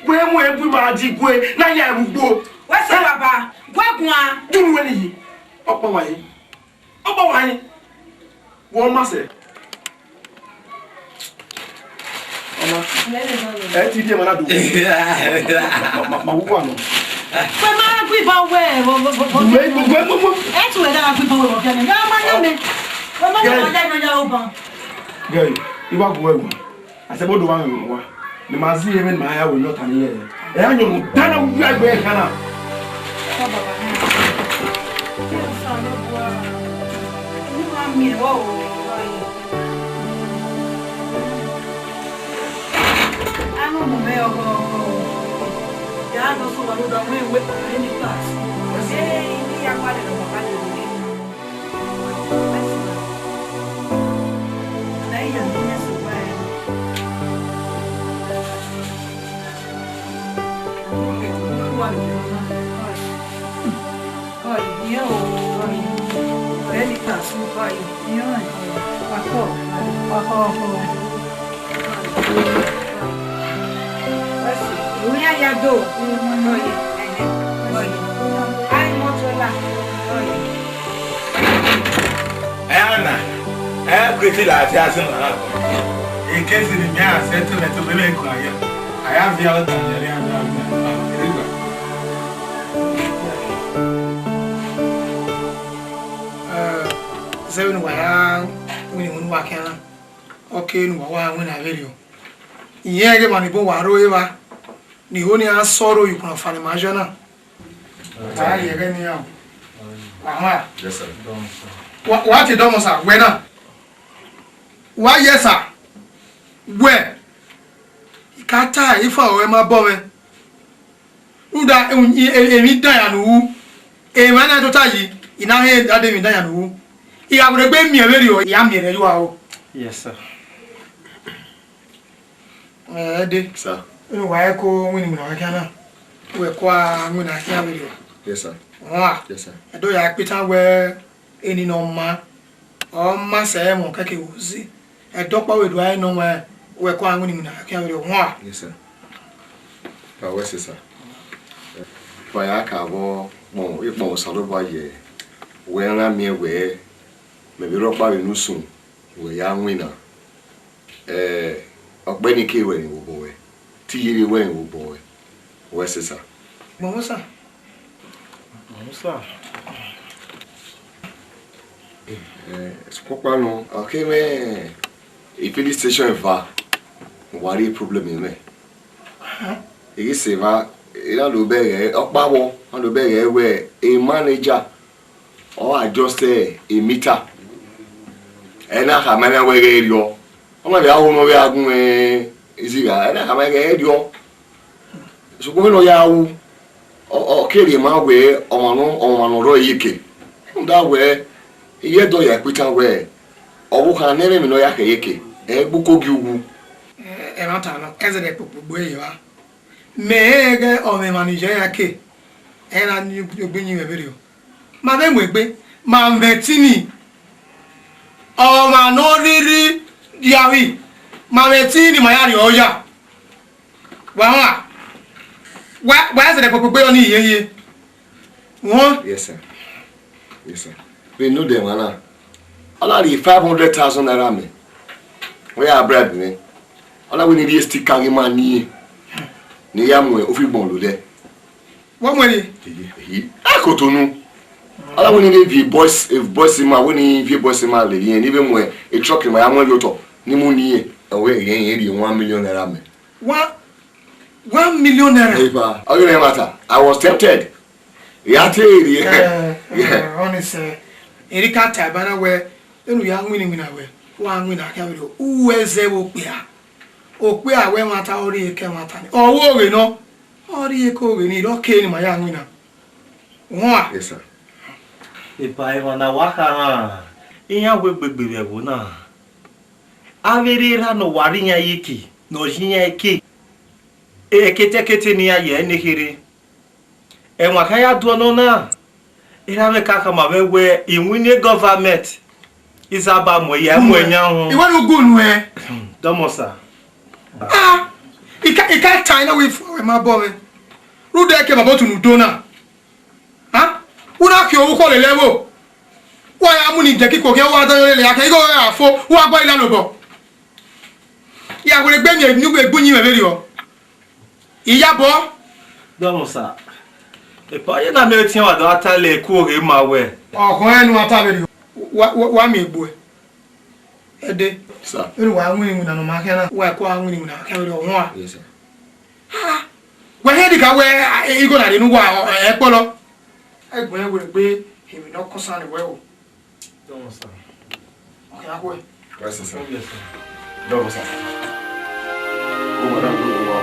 Wẹ mu ẹbu ma di gue, na ya ẹvbo ugbo. Wẹ sẹ baba, gue guan. Dunu wẹ ni yi. Ọkpa wa yi. Ọkpa wa yi. Wọ ma sẹ. Ọma. Ẹ ti di ẹmọ na do. Ma, ma, ma, ma wu wa nọ. Wẹ ma gbe ibọ wẹ, wọ, wọ, wọ, wọ. Wẹ, wẹ, wẹ, wẹ, wẹ. Ẹ tu wẹ da gbe ibọ wẹ, wọ kẹ mi. Ya ma ya mi. Wẹ ma ya ma ya ma ya oban. Gẹ, iwa gu wẹ wu. Asẹ bodo wa mi wa. Ne ma zi ẹmwẹ ne ma ya wẹ yọ ta ni yẹ. Ẹ ya yọ mu dana wu ya gbe ẹkhan na. Ẹna, ẹ kiri ti la ti asin na. Ekesi ni mi a sẹ to lẹ to bele ko aya. Aya vi a ta yẹrẹ a na na. Iri gba. Wa khian na, ọ kere ne uwa wa winna vberriọ. Irẹn ẹghẹ emwa ni bun wa ro evba, ne iho ni a sọrọ ye ukpọn ọfan ne ima yọ na. Wa rhie ẹghẹ ne iran, wa họn a. Yes, sir. Wa, wa tie dọmọ sa, wẹ na. Wa ye sa, wẹ, I ka ta, ifa ọre ma bọ mwẹ. Rhunmwuda emwi dan ya ne u ru, emwa na tota yi, I na hẹ dade emwi dan ya ne u ru. I gha werriegbe miẹn vberriọ, I ya miẹn rẹ ye uwa o. Yes, sir. Ẹ, Ẹde. Sir. Vbene uwa i ko winna iwinna khian na, wẹ kua winna khian vberriọ. Yes, sir. Ọmwa. Yes, sir. Ẹdẹ ya kpe itan wẹ eni ne ọ maa, ọ ma sẹ ẹmwẹ kẹkẹ vbe ozi. Ẹdẹ ọkpa vbe do a nọ wẹ, wẹ kua winna iwinna khian vberriọ. Ọmwa. Yes, sir. Ka wẹ sẹ, sir. Fa ya ka vbọ kpọn, ikpọn Osanobua ye, wẹ na miẹn wẹ, mẹ vbe rhọkpa vbe ne usun, wẹ ya winna. Ẹ, ọkpẹn ni ke wẹ ni vbe obọ wẹ, te iye vbe wẹ ni vbe obọ wẹ, wẹ sẹ, sir. Gbọmọ sa. Gbọmọ sa. Ẹ, sokpan nọ, ọ ke mwẹ filling station eva, wa rhie problem mwẹ. I ghi sẹ eva, I na do bẹghe ọkpa vbọ, I na do bẹghe wẹ, e manager, ọ adjust e meter. Ẹ na khama mwẹ wẹ ghẹ rriọ. Ọ ma vbe a ru ne ọ vbe a gun mwẹ izigha, ẹ na khama ghẹ rriọ. Sokpan vbene ọ ya ru, ọ, ọ ke rhie ma wẹ ọmwa nọ, ọmwa ne ọ rrọọ iyeke. Rhunmwuda wẹ, I ye ẹdẹ ya kpe itan wẹ, ọvbokhan ne ẹmwẹ ne ọ ya khẹ iyeke, ẹ gbe uko gie uwu. Ẹ, ẹmwata nọ, ẹzẹdẹ kpokpogbo ẹre evba. Mẹ rẹn ghẹ ọmwa emwa ni ye ẹre ke, ẹ na ni ogbe yin mwẹ vberriọ. Ma vbe mu egbe, ma mwẹ ẹtin ni. Ọmwa ne ọ rhirhi dia vbi, ma mwẹ ẹtin ni ma ya rrie ọya. Wa họn a? Wa, wa zẹdẹ kpokpogbo yọ ni yeye. Uhun. Yes, sir. Yes, sir. Vbe ne odẹ emwa na, ọ na rhie five hundred thousand naira mẹ. Wẹ ya bribe mwẹ. Ọ na wẹ ne I rhie sticker ghi ma ni, ne I ya mu ofigbọn lodẹ. Wẹ mu ẹre? Ehe, ehe. Ẹkoto nu. Ọ na wẹ ne I rhie viẹ boys, eh, boys ima, wẹ ne I viẹ boys ima lele irẹn, ne I vbe mu e truck ima ya mu ẹre ye otọ, ne I mu ni irẹn. Ọ wẹ irẹn, irẹn rhie one million naira mẹ. One, one million naira? Epa, ọ ghi rẹn ẹmwata. I was tempted. I ya te rhie. Eh, eh, honest, eh, erha I ka ta ẹre na wẹ, vbene u ya winna iwinna wẹ, wa winna khian vberriọ, u ru ẹzẹ vbe okpia. Okpia wẹ ẹmwata, ọ rhie ke ẹmwata ni. Ọ ru oghe nọ, ọ rhie ke oghe ni, ọ ke ne ima ya winna. Uhun a? Yes, sir. Epa, emwa na wa kha rran, iran wegbe gbe vbe ẹvbo na. Avbe erha ne ọ wa rre iran iyeke, ne ọ ye iran eke, ekete ekete ne iran ye ẹre ne kherhe. Ẹmwẹ a kha ya do ọnọ na, erha mwẹ ka khama mwẹ wẹ, iwinna government, I saba mu ẹre ya mu ẹre yan uhunmwu. I wẹ ne u gu nuẹn. Dọmọ sa. Ah, I ka, I ka ta ẹre na wẹ ifo ẹmwẹ ma bọ mwẹ. Rhunmwuda ẹke ma bọ tu ne u do na. Ah, u na khian orukhọ lele ẹvbo. Wa ya mu ni jẹ kiko khian, wa dan lele ya khian, igho ra fo, wa gua ila lobọ. Ya werriegbe miẹn ne u wẹ gbe uyinmwẹ vberriọ. Iyabọ. Dọmọ sa. Epa, ọ ye na miẹn ọtiẹn wa do a ta lẹ ku oghe ma wẹ. Ọkhọ ẹre ne u a ta vberriọ. Wa, wa, wa miẹn egbe uẹ. Ẹde. Sir. Vbene wa winna iwinna ne ọ ma khian na, wa ku a winna iwinna khian vberriọ, uhunmwu a? Yes, sir. Ah, wẹ hẹ dika wẹ, ah, igho na rre ne uwa, ọ, ẹ kpọlọ. Ẹgbẹn werriegbe, emwi ne ọ kọnsan ne wẹ o. Dọmọ sa. Ọ khian khuẹ. Yes, sir. Yes, sir. Dọmọ sa. Ọ ma na do wọ.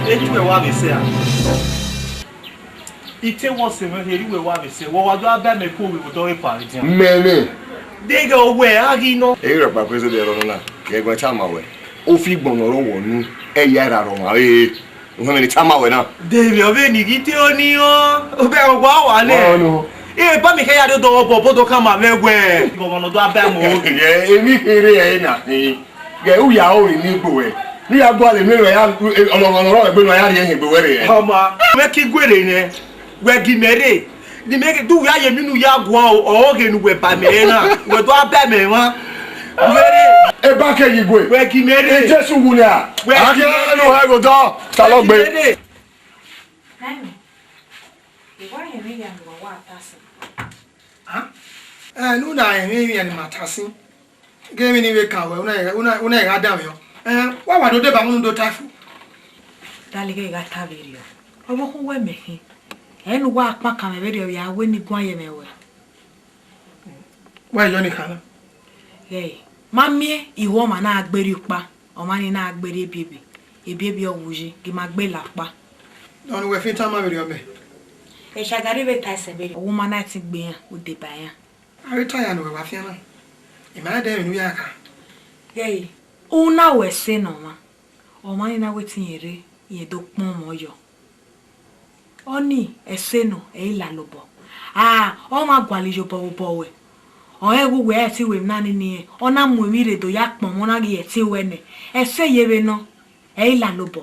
Eju ẹ wa vbe sẹ a? I te wọ sẹ mwẹ kherhe, uwẹ wa vbe sẹ, wẹ wa do a ba mẹ ku ovbi vbe odọ vbe paridian. Mẹ nẹ. Deghẹ owẹ a ghi nọ. Erha ọkpa prison de ẹrọ nọ na, kẹ ẹguae tama wẹ, ofigbọn ne ọ rre ọwọ nu, ẹ ya erha rọ ọmwa re. Uhẹn mwẹ ne I tama wẹ na. Deghẹ ọ vbe ni ghi te oni ọ, obẹ wa wa nẹ. Wa nọ. E ba mi kẹ ya do dọghọ bọ, bodo khama mwẹ wẹ. Ọmwa ne ọ do a ba mẹ o. Ẹ, emwi kherhe ẹre na khin. Ghẹ u ya ore ni gbe wẹ. Ne u ya gualọ emwi ne ya, ọmwa ne ọ rrọọ egbe ne ọ ya rhie ẹhin gbe wẹ rre. Ọma, wẹ ki guere nẹ, wẹ gi mẹ rre. Ne imẹ do ya ye emwi ne u ya guan o, ọ ghe ne uwẹ ba mẹ rre na, wẹ do a ba mẹ mwa. Wẹ rre. Eba ke yi gbe. Wẹ gi mẹ rre. Jesu wu nia. Wẹ gi mẹ rre. Akhian nu ha go dọ. Ta lọ gbe. Wẹ gi mẹ rre. Naimẹ, I wa rẹn emwi hia ne uwa wa ta sin. Ẹ, ne u na rẹn emwi hia ne ima ta sin. Ghẹ emwi ni vbe kan wẹ, u na, u na, u na gha danmwehọ. Ẹ, wa wa do deba unu do ta fo. Dali ghẹ I gha ta vberriọ. Ọvbokhan uwẹ mẹ khin. Ẹ ne uwa kpa kan mwẹ vberriọ vbe a wẹ ne I guan ye mwẹ wẹ. Wa yọ ni khana. Ghẹ, ma miẹn igho ọmwa na gbe rrie ukpa, ọmwa ni na gbe rrie ebiebe, ebiebe ọ wu yi, gi ma gbe la ukpa. Ọni wẹ fi tama vberriọ mẹ. Eshagari vbe ta ẹsẹ vberriọ. Ọwọ ma na ẹtin gbe iran, u deba iran. A vbe ta ya ne uwẹ wa fian na. I ma dẹ emwi ne u ya kha. Ghẹ, u na wẹ ẹse ne ọmwa, ọmwa ni na wẹ te irẹn rre, irẹn do kpọnmwẹ yọ. Ọni ẹse nọ, ẹ i lalobọ. A, ọ ma gualọ iyobọ vbe obọ ruẹ. Ọ rẹn ghe uwẹ ẹ te ru emwi na nene irẹn, ọ na mu emwi rre do ya kpọnmwẹ, ọ na ghi ẹtin ruẹ nẹ. Ẹse ye vbe nọ, ẹ i lalobọ.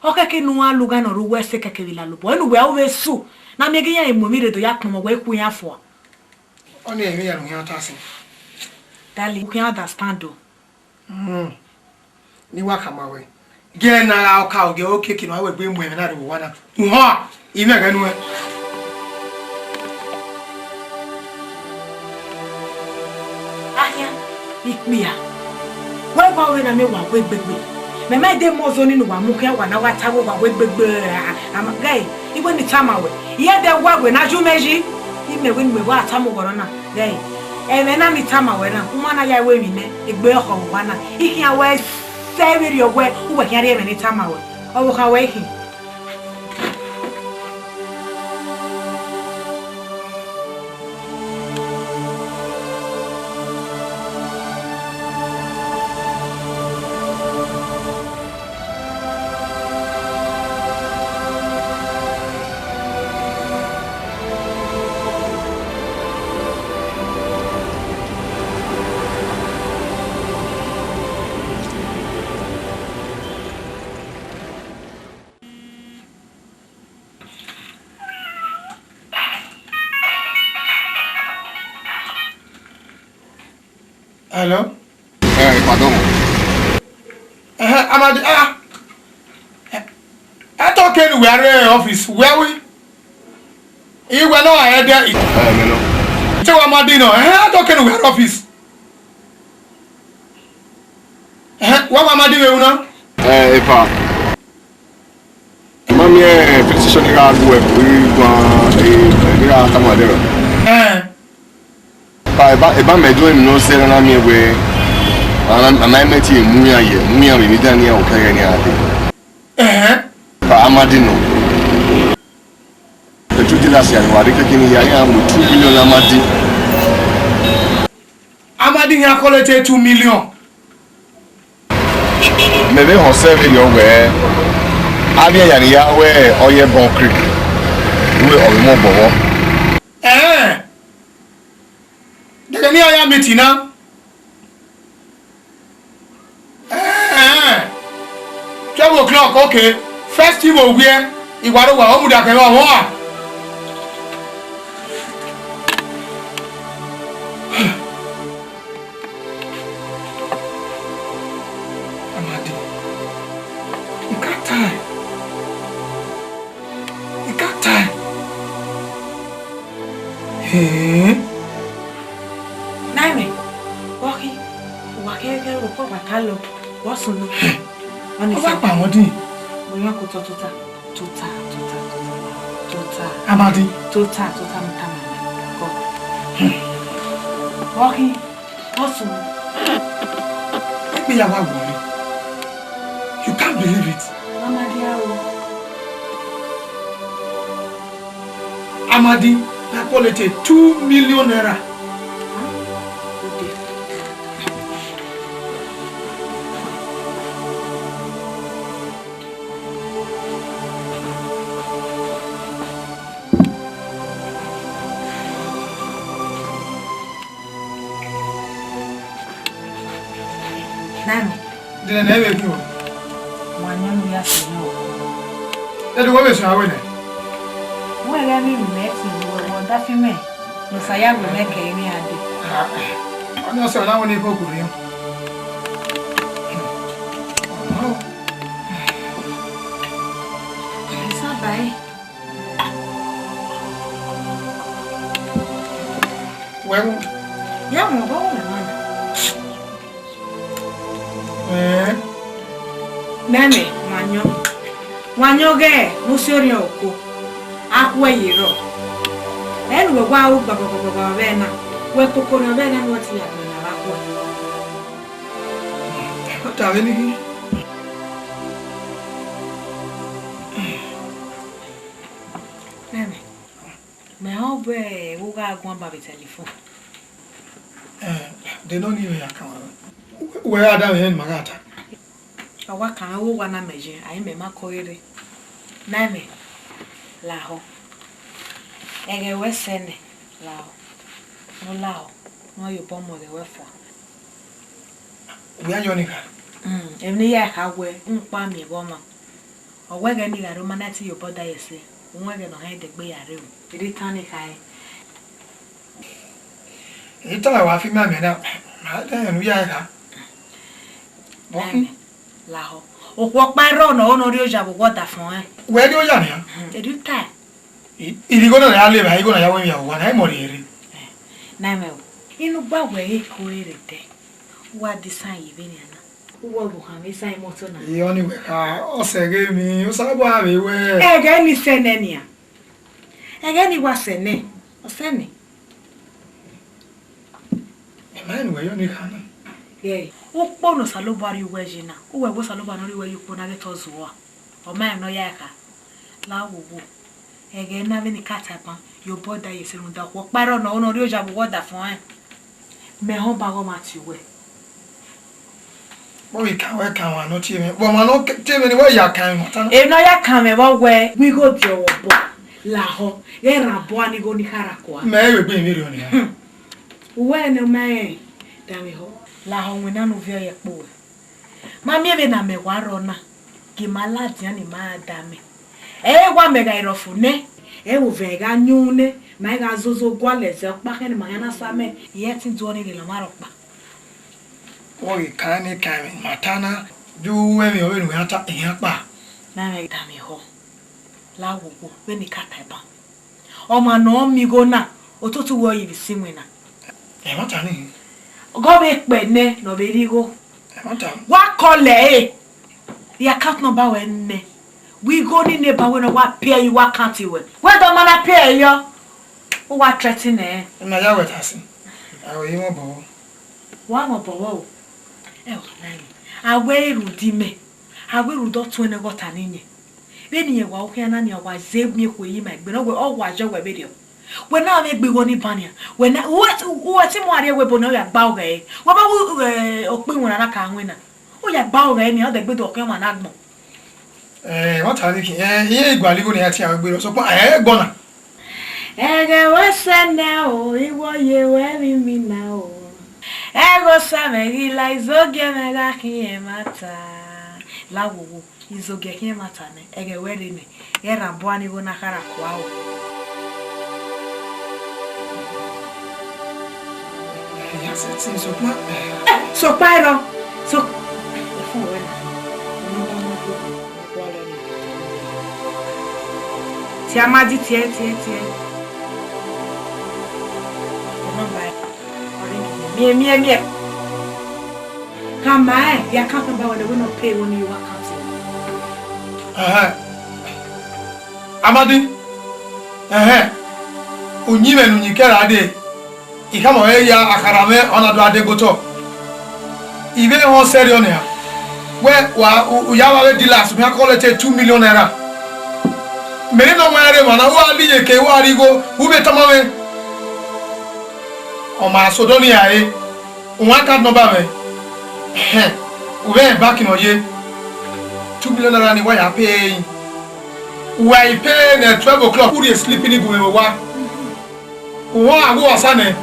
Ọ kẹke ne u gha lugha ne ọ rre uwu ẹse kẹkẹ vbe lalobọ. Ẹre ne uwẹ ru vbe su, ne a miẹn ghi iran mu emwi rre do ya kpọnmwẹ, wẹ i khu iran fua. Ọni emwi ya ne u khian ta sin. Dali, u khian understand o. Hmm. Ne I wa khama wẹ. Gie na gha ọka ogie okiekie ne a wẹ gbe mu ẹmwẹ na rre vbe owa na. Uhọn, I mwẹ ẹghẹ nuẹn. Ahian, ikpia. Wẹ wa ọvbe na miẹn wa wẹ gbegbe. Mẹ ma de mu ọzọ ni ne uwa mu khian wa na wa ta wẹ wa wẹ gbegbe. A, a, a, ghẹ, I wẹ ne I tama wẹ. I ya dẹ wa wẹ na ju mẹ yi. I mẹ wẹ ne imẹ wa tama uwẹ ọna. Ghẹ, ẹmwẹ na ne I tama wẹ na, u ma na ya ru emwi nẹ, egbe ọkhọ vbe owa na. I khian wẹ sẹ vberriọ wẹ, uwẹ khian rhie ẹmwẹ ne I tama wẹ. Ọvbokhan wẹ I khin. Hello? Eh, pardon. Eh, Amadi, ah. Eh, I thought you were at office. Where we? You were not at the. Eh, no, no. Tell Amadi no. Eh, I thought you were at office. Eh, what Amadi we una? Eh, epa. Ma miẹn police station ni gha gu ẹre, guan, eh, ni gha tama dẹ rọ. Eh. Ba, eba, eba mẹ do emwi ne ọ zẹ na miẹn wẹ, a na, a na mẹ tie mu iran ye, mu iran vbe emwi dan ne iran okẹghẹ ne iran dee. Ẹhẹn. Ba Amadi nọ. Petrol dealers ya ni wa rre kẹkẹ ni ya, iran mu two million Amadi. Amadi iran collect two million. Mẹ vbe họn sẹ vberriọ wẹ, a rhie ya ni ya wẹ ọ ye Bond Creek, wẹ ọ vbe mu obọ vbọ. Ẹẹn. Dede ne iran ya meeting na. Ẹẹn. Twelve o'clock, okay. First thing vbe owiẹ, I wa rre owa, ọ mudia kẹ vbe ọmwa. Amadi, I can't time. I can't time. Hee. Naimẹ, wẹ ọ khin, uwa kẹrẹkẹrẹ vbe okhuo ọgbata lọ, wẹ ọ sunu. Ọni ọ wa kpa wọn din. Mo yan ko tọ tota, tota, tota, tota, tota. Amadi. Tota, tota, mo ta mama. Kọ. Wẹ ọ khin, wẹ ọ sunu. Egbe ya wa wọlé. You can't believe it. Amadi aro. Amadi, na quality two million naira. Nani? Dene na vbe khin o. Wa yan ne u ya sẹ nọ. Ẹdẹ wẹ vbe sẹ aro nẹ? Wẹ ghẹ vbe ru mẹ ẹtin vbe wẹ ọdafẹn mwẹ ne Osa ya ru mẹ kẹ emwi iran dee. Ah, ọni ọsẹ ọna wẹ ne I koko rhiọn. Wẹ mu. Ya mu ọghọ wẹ ma na. Eh. Nene, wa yọn. Wa yọn ghẹ, mu si orhiọn oko. A khuẹ ye rrọọ. Ẹ nu wẹ wa ru gbagbagbagba vbe na. Wẹ koko ne ọ vbe na ne wẹ ti ya gbẹn na vbe akhuẹ. Ọ ta vbe nighi. Nene. Mẹ họn wẹ u gha guan ba vbe telephone. Eh, de nọ ni vbe ya kan wẹ. Wẹ gha da mwẹ, ma gha ta. Ọ wa kan mwẹ, wẹ owa na mẹ ye, a i mẹ ma kọ rere. Na mẹ, lahọ. Ẹghẹ wẹ sẹ nẹ, lahọ. Ne ọ lahọ, ne ọ ye obọ mu ẹghẹ wẹ fua. Wẹ ya yọ ni kha? Mm, emwi ne I ya kha wẹ, n kpa miẹn vbe ọmwa. Ọ wẹ ẹghẹ ne I gha rre, ọ ma na te ye obọ da ye ẹse, u wẹ ẹghẹ ne ọ hẹn degbe ya rre o. Erha itan ni khare. Itan wa fi ma miẹn na, ma da rẹn ne u ya kha. Lahọ. Okhuo ọkpa i rrọọ ne ọ ho ne ọ rri oya vbe owa ọdafẹn ọnrẹn. Wẹ rri oya nian? Erha itan. I, irigho na ya le evba, igho na ya wẹ ivbi owa na, imọ rhie rre. Na mẹ o. Inu gba wẹ ẹre ko rre dẹ. U wa de isan ye vbenian na. U wa vbe khan mwẹ isan imọto na. Iye ọni wẹ kha, ọ sẹ ghe emwi, Osanobua vbe wẹ. Ẹghẹ ni sẹ nẹ nian. Ẹghẹ ni wa sẹ nẹ, ọ sẹ nẹ. Ẹ ma rẹn ne uwẹ ya ọni kha na. Ghẹ, ukpo ne Osanobua rhie uwẹ ye na, u wẹ wẹ Osanobua ne ọ rhie uwẹ ye ukpo na ghẹ te ọ zuọ a. Ọ ma rẹn ne ọ ya kha. La wowo. Ẹghẹ na vbene I ka ta ban, ye obọ da ye ẹse rhunmwuda okhuo ọkpa i rrọọ ne ọ ho ne ọ rri oya vbe owa ọdafẹn ọnrẹn. Mẹ họn ba ghe ọ ma tie uwẹ. Ọ ghi kan wẹ kan ọmwa ne ọ tie mwẹ, vbe ọmwa ne ọ tie mwẹ ne I ya kan ẹmwata na. Emwi ne ọ ya kan mwẹ vbe ọ wẹ, wẹ igho diọghọ obọ, lahọ, ghẹ rhan obọ a ne igho ni kha rra kua. Mẹ i vbe gbe emwi rriọ nian. Hmm. Uwẹ ne ọ ma rẹn, danmwehọ. Lahọ, winna ne u viọ ye ẹkpo ruẹ. Ma miẹn vbene amẹ wa rrọọ na, gie ima ladian ne ima ra da amẹ. Ẹ i re wa mẹ gha rhie ọfo nẹ, ẹ i re ovẹn gha yin uhunmwu nẹ, ma i gha zozo gualọ ẹzẹ ọkpa khẹ ne ima khian na sa amẹ, I i ẹtin do ọnii rhie ne ọmwa rhọkpa. Ọ ghi kan ne kan ma ta na, de u ru ẹmwẹ vbene u khian ta, I khian kpa. Na mwẹ danmwehọ, la wowo, vbene I ka ta ban. Ọmwa ne ọ miẹn igho na, otutu wẹ ọ ye vbe isi iwinna. Ẹmwata nii. Ghe ọ vbe kpẹ nẹ ne ọ vbe rhie igho. Ẹmwata. Wa kọlẹ ẹre. Rhie account number ruẹ nẹ. Wẹ igho ni neba wẹ ne ọ wa pay ẹre ye uwu account ruẹ. Wẹ dọ ma na pay ẹre yọ. U wa threaten ẹre. Ima ya wẹ ta sin. A wẹ i mwẹ obọ vbọ. Wa mwẹ obọ vbọ o. Ẹ o, na yi. A wẹ rhunmwuda imẹ. A wẹ rhunmwuda ọtuẹn ne ẹghẹ ọta ne I yẹn. Vbene irẹn wa ru khian na nian, wa zẹ miẹn ekhue ye ima egbe ne ọ wẹ, ọ wa yọ wẹ vberriọ. Wẹ na mwẹ egbe igho ni ban nian. Wẹ na, u, u, u, ẹtin mu a rhie wẹ ebo ne ọ ya gba ọghẹ ẹre. Wẹ ba ru, eh, okpia iwinna na ka winna. U ya gba ọghẹ ẹre nian, ọ dẹ gbe do ọkhiọnmwa na agbọn. Eh, ẹmwata ni khin, eh, irẹn i gualọ igho ne iran tie aro gbe rọ, sokpan, eh, ẹgbọn na. Ẹghẹ wẹ sẹ nẹ o, I wẹ ọ ye ruẹ vbe imina o. Ẹghẹ Osa mwẹ ghi la, izogiẹ mwẹ gha khian ẹmwata. La wowo, izogiẹ khian ẹmwata nẹ, ẹghẹ wẹ rre nẹ, ghẹ rhan obọ a ne igho na kha rra kua o. Ẹhẹn, ya sẹtin, sokpan, eh. Eh, sokpan ẹrọ. So, ẹfọn wẹ na. Ọmọ ọmọ ọmọ ọmọ ọmọ ọmọ ọmọ ọmọ. Tie Amadi, tie, tie, tie. Ọmọ ba. Miẹn, miẹn, miẹn. Khama ẹn, ya account number wẹ ne wẹ ne ọ pay igho ni ye uwu account. Ẹhẹn. Amadi. Ẹhẹn. Uyinmwẹ ne uyinmwẹ kẹre a dee. I khama ọre ya, akhara mwẹ, ọ na do gha degbe otọ. I vbe họn sẹrriọ nian. Wẹ, wa, u, u ya vbe avbe dealers, u khian collect two million naira. Mẹ ne nọ ma rre emwa na, u gha la iyeke, u gha rhie igho, u vbe tama mwẹ. Ọ ma sẹ odọ ni rae, u wan account number mwẹ. Ẹhẹn, u vbe rẹn bank nọ ye. Two million naira ni wa ya pay ẹre. U wa i pay nẹ twelve o'clock, u rhie sleep ni gu mwẹ vbe owa. U wan a gu osa nẹ.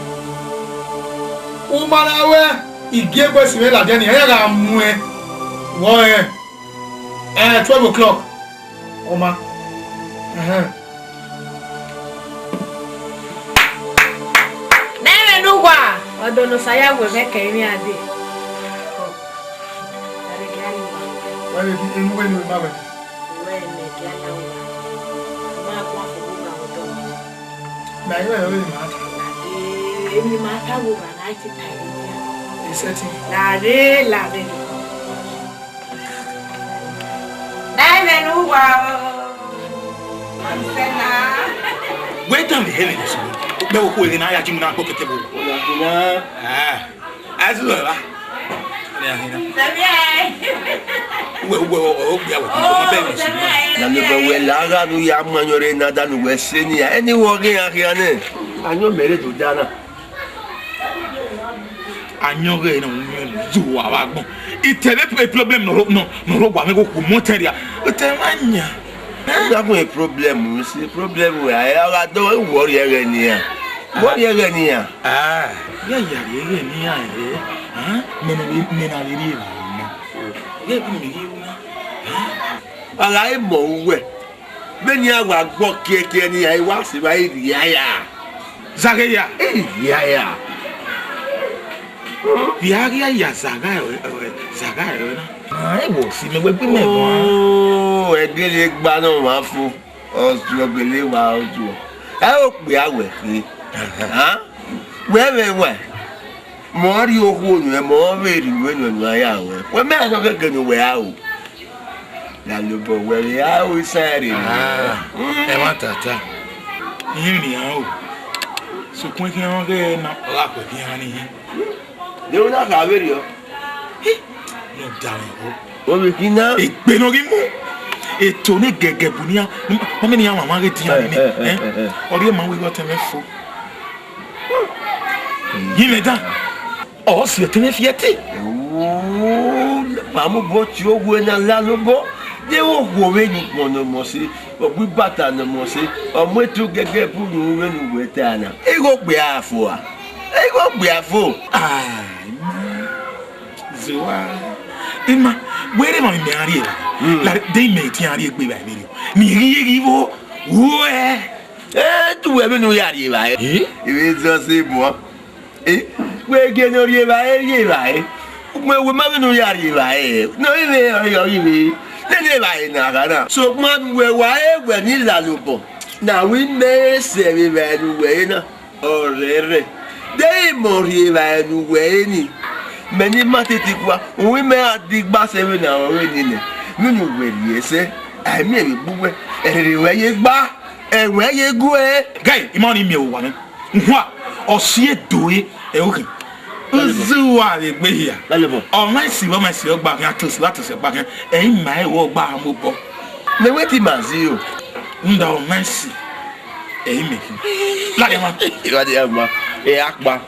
U ma na wẹ, I gie egbe si mwẹ ladian ni, iran ya gha muẹn vbe ọnrẹn, eh, twelve o'clock. Ọ ma. Ẹhẹn. Ne ẹmwẹ ne uwa, ọdọ ne Osa ya wẹ mwẹ kẹ emwi a dee. Wa vbe gie enu wẹ ne u ma wẹ. Wẹ ne gie a ya wẹ. Ma guan fo bu gha odọ. Mẹ a i wẹ vbe ma ta. Emwi ma ta wo gha na ti ta ẹre nian. Ẹ sẹtin. Lare, lare. Na ẹmwẹ ne uwa o. Wẹ dan vbe hẹ vbe nẹ sunu. Mẹ wo khuo na ya ji mu na gbe kẹkẹ vbo. Ọna khin na. Ah. Azu ẹvba. Ọna khin na. Sẹmiẹ. Uwẹ, uwẹ, ọ, ọ, ọ, gbe awẹ, ọ, ma bẹ vbe sunu. Sẹmiẹ. Na ne bọ wẹ la gha nu ya mu ayọn rre na da nu wẹ sẹ nian. Ẹni wọ ghi ya khian nẹ. Ayọn mẹ rre do da na. Ayọn ghẹ na uyọn zo wa vbe agbọn. Itẹ vbe problem nọ nọ nọ rọ wa mẹ gho khu mọ tẹn ria. Otẹ ma yan. Gha gun problem, si problem wẹ a gha dọ wọ rhie ẹghẹ nian. Wọ rhie ẹghẹ nian. Ah, ya ya rhie ẹghẹ nian ẹ. Ah, mẹ na mẹ na rhie ra na. Ghẹ bi mẹ rhie na. A gha mọ uwẹ. Vbene iran wa gbọ kiẹkiẹ ne iran wa sẹ evba, I rhie aya. Zaghe ya. I rhie aya. Vbe a ghi ya zagha ẹre, zagha ẹre na. Ah, ẹ wọ si mẹ wẹ gbe mẹ gan. Oh, ẹgele gba ne ọmwa fo. Ọzuọ gele wa ọzuọ. Ẹ okpia wẹ khin. Aha. Wẹ vbe wa. Mẹ ọ rhie okhuo nuẹn, mẹ ọ vbe rhie uwẹ nuẹn ne a ya ruẹ. Wẹ mẹ a nọ khẹke ne uwẹ a ru. Lalobọ wẹ vbe a ru isan rre. Ah, ẹmwata ta. Iran ni a ru. Sokpan khian ghẹ na, ọ gha khuẹ khian ni hin. De wẹ na kha vberriọ? Hi, ne ọ da mwẹ ho. Ovbi khin na? Egbe ne ọ ghi mu. Eto ne gẹgẹ bu nian, ma mẹ ne iran mama ghe dian ni. Eh, eh, eh, eh, eh. Ọ rhie ma wẹ ighe ọtẹn mwẹ fo. Yi mwẹ dan. Ọ si ẹtin mwẹ fi ẹtin. Ooo, ma mu obọ tie ohu na Lalobọ. De wo hu ovbi eni ukpọn ne ọmọ sẹ, ọ gbe ibata ne ọmọ sẹ, ọ mu eto gẹgẹ bu unu vbene uwẹ ta na. Igho gbe a fo a. Igho gbe a fo. Ah, ima. Zowa. Ima, wẹ rre emwa ne imẹ gha rrie evba. Hmm. La, de imẹ te iran rrie egbe evba vberriọ. Ne I ghi ghi vbo, ruẹ. Eh, te uwẹ vbene u ya rrie evbare. Eh? Ivbi Jizọs muan. Eh, wẹ gie ne ọ rrie evbare, rrie evbare. Ugbẹn wẹ ma vbene u ya rrie evbare. Ne ọ rhie evbare, ọ rhie evbare. Nene evbare na gha na. Sokpan ne uwẹ wa re wẹ ni Lalobọ. Na wẹ imẹ sẹ vbe evbare ne uwẹ re na. Ọrẹrẹ. De imẹ ọ rhie evbare ne uwẹ re ni. Mẹ ni ma titi kua. Uwu imẹ a digba sẹ vbene a rọre ni nẹ. Vbene uwẹ rhie sẹ. A i miẹn vbe gbe uwẹ. Ẹrẹrẹ ruẹ ye gba. Ẹwẹ ye guẹ. Gai, ima ọnii miẹn vbe owa mwẹ. Uhua, ọ si edo re, ẹ, okhi. Uzuwa vbe egbe hia. Lalobọ. Ọ ma esi vbe ọ ma esi ọgba khian, a tosi vbe a tosi ọgba khian. Ẹ i ma ẹre ọgba a mu obọ. Mẹ wẹ te ima zẹ o. Nda ọ ma esi. Ẹ i mẹ khin. Ladian ma. Ladian ma. Ẹ a kpa.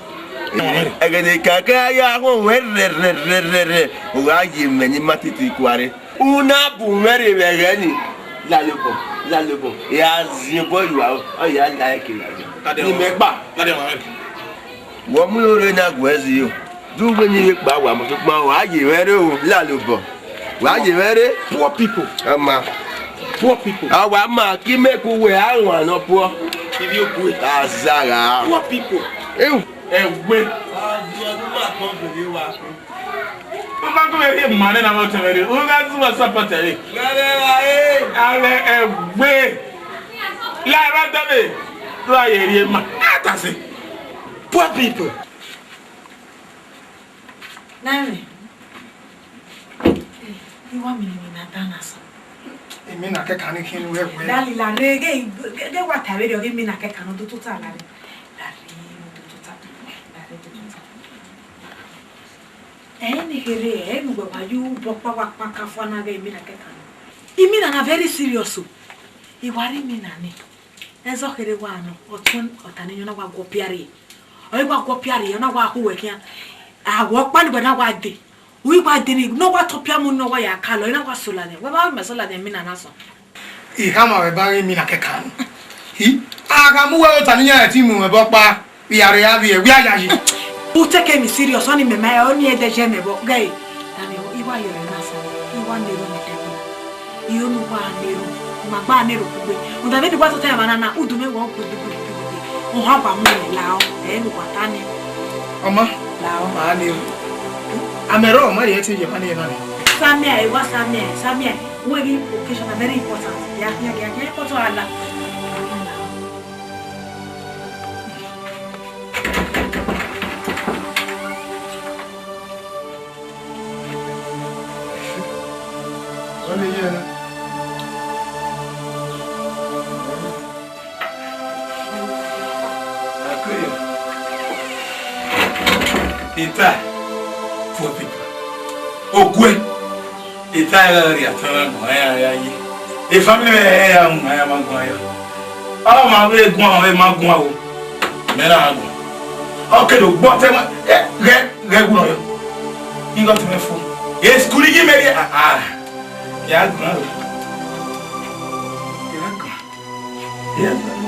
Ẹ ma rẹ. Ẹghẹ ne kaka ya ghọn wẹ rẹ rẹ rẹ rẹ rẹ. U gha ye mẹ ne ima titi kua re. U na bu mwẹ rre vbe ẹghẹ ni. Lalobọ, Lalobọ, I gha ziẹn obọ ru aro, ọ ya la ẹre ke Lalobọ. Ni mẹ kpa. Wọ mu iro rre na guẹ zẹ o. De uwẹ ni vbe kpa wa mu sokpan wa ye mwẹ rre o, Lalobọ. Wa ye mwẹ rre. Poor people. Ama. Poor people. A wa ma ki mẹ ku wẹ a wan nọ puọ. Ibi okue. Azagha. Poor people. Ewu. Ẹwe. Ọdún máa tán bèrè wa. Wọ́n bá gbé ẹgbẹ́ ìmọ̀ nínú àwọn ọ̀tẹ̀ rẹ̀, wọ́n bá tún wọ́n sọ́pọ̀tẹ̀ rẹ̀. Wẹ́rẹ́ ra ẹ́. Ààrẹ ẹ̀wẹ̀. Lára dọ́lẹ̀, ló ayé rí ẹ mà. Àtàsí. Poor people. Nine. Iwa mi ni na dana so. Emi na kẹkan ni khin wẹ wẹ. Dali la re ge ge wa ta vbe rọ ge mi na kẹkan no do tota la re. La re no do tota. La re do tota. Ẹ ni khere ẹ nu wa wa yu bọ pa wa pa ka fua na ge mi na kẹkan. Imi na na very serious o. Iwa ri mi na ni. Ẹzọ kherhe wa nọ, ọtẹn ọta ne ọ na wa guọ pia rre. Ọ i wa guọ pia rre, ọ na wa hu wẹ khian. Awọ ọkpa ni wẹ na wa dee. U i wa dee ni, ne ọ wa tọ pia mu ne ọ wa ya ka lọ, ọ i na wa sola nẹ. Wẹ ma ma sola nẹ, mi na na sọn. I khama wẹ ba ghe mi na kẹkan. Hi, a gha mu wẹ ota ne iran ẹtin mu mwẹ obọ ọkpa, I ya rre a vbiẹ, wẹ a yayi. U take me serious, ọni mẹ ma, ọni ẹdẹ jẹ mẹ vbọ, gẹ. Daniel, I wa yọ ẹre na sọn, I wa nẹ erhunmwu ẹdẹgbọn. Iro ne uwa nẹ ero, ima gba nẹ ero kugbe. Rhunmwuda vbene uwa tota emwa na na, udu mwẹ wa kugbe kugbe kugbe kugbe. Ohan wa mu mwẹ lao, ẹ ne uwa ta nẹ. Ọ ma? Lao. Ma nẹ ero. Amẹ rrọọ, ọ ma rhie ẹtin ye emwa ne ena nẹ. Samia, e wa Samia, Samia. Wẹ ghi occasion na very important. Ya, ya, ya, ya, important ala. Ita, poor people. Ogue. Ita ya gha rhie afian na guan ya ya ye. E family mwẹ ya ya wu na ya ma guan ya. Ọ ma vbe guan, ọ ma guan o. Mẹ na guan. Ọ ke do gbọ te ma, eh, ghẹ, ghẹ wu nọ yọ. Igho te mẹ fo. E school yi mẹ rhie, ah, ah. Ya guan o. Ya guan. Ya guan.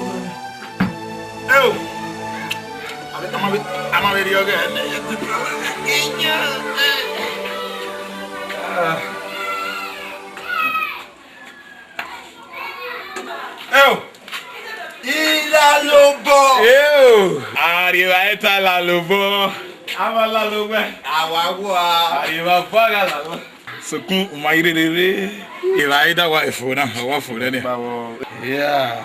Eo. A ma vbe, a ma vbe rhie ọghẹ nẹ. Ah. Eo. Ilalobọ. Eo. Arriba esta Lalobọ. Ava Lalobọ. Awa wa. Arriba paga Lalobọ. Sokun, u ma yi rere rre. Evba i da wa fo na, ọ wa fo nẹ. Ba wọ. Yeah.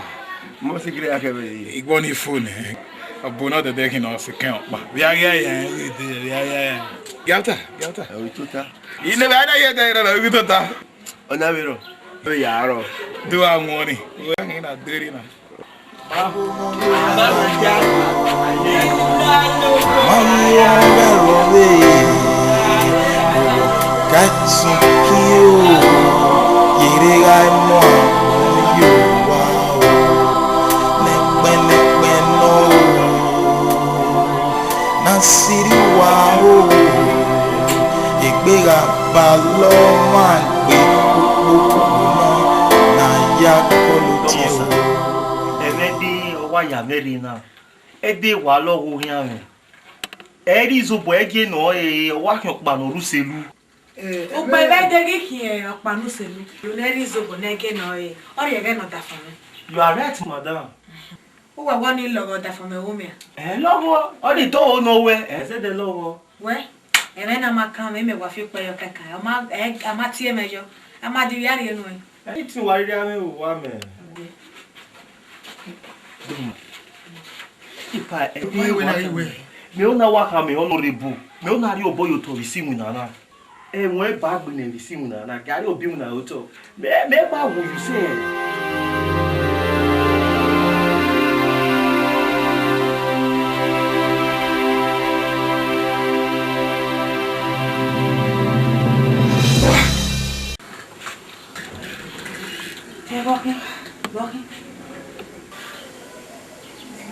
Mo se gire ya kẹ vbe. Igbọ ni fo nẹ. Ọbo na dẹdẹ khin nọ se kẹn ọkpa. Vbe a ghi ya, vbe a ghi ya. Gata, gata. Ẹ, o tota. Ine vbe a na ye da rẹ, o tota. Ọ na vbe rọ. Ọ ya rọ. Do a wọn ni. Wẹ a ghi na deri na. Mami ọmọ ẹrọ vbe ka ẹtin kin o, yere gha mu abọ yo wa o, nẹkpẹn nẹkpẹn nọ o, na siri wa o, egbe gha ba lọ ma gbe kpokpo nọ, na ya kọlọ tie o. Ẹmwẹ de ọ wa ya mwẹ rre na, ẹdẹ wa lọghọ khian mwẹ. Ẹ i re izobọ ẹgie nọ, ọ wa khian ọkpa ne ọ rre uselu. Ugbẹn vbe ẹdẹ ghi khian ọkpa ne uselu, ne ẹ i re izobọ ne ẹgie nọ, ọ rhie ẹghẹ ne ọ dafọn mwẹ. You are right, madam. Uwa wa ni lọghọ dafọn mwẹ vbe omiẹn. Ẹ lọghọ, ọ ni tọ nọ wẹ, ẹ zẹdẹ lọghọ. Wẹ, ẹmwẹ na ma kan mwẹ, mẹ wa fi ukpẹ yọ kẹkan, ọ ma, ẹ, a ma tie mwẹ yọ, a ma di vbe a rhie nuẹn. Anything wa rhirhi avbe vbe uwa mẹ. Ipa, ẹ, mẹ ọ na wa khama honorable, mẹ ọ na rhie obọ ye otọ vbe isi iwinna na. Ẹmwẹ ba gbe nẹ vbe isi iwinna na, gari obi iwinna otọ. Mẹ, mẹ ma wu yu sẹ. Ẹ, vbọ khin, vbọ khin.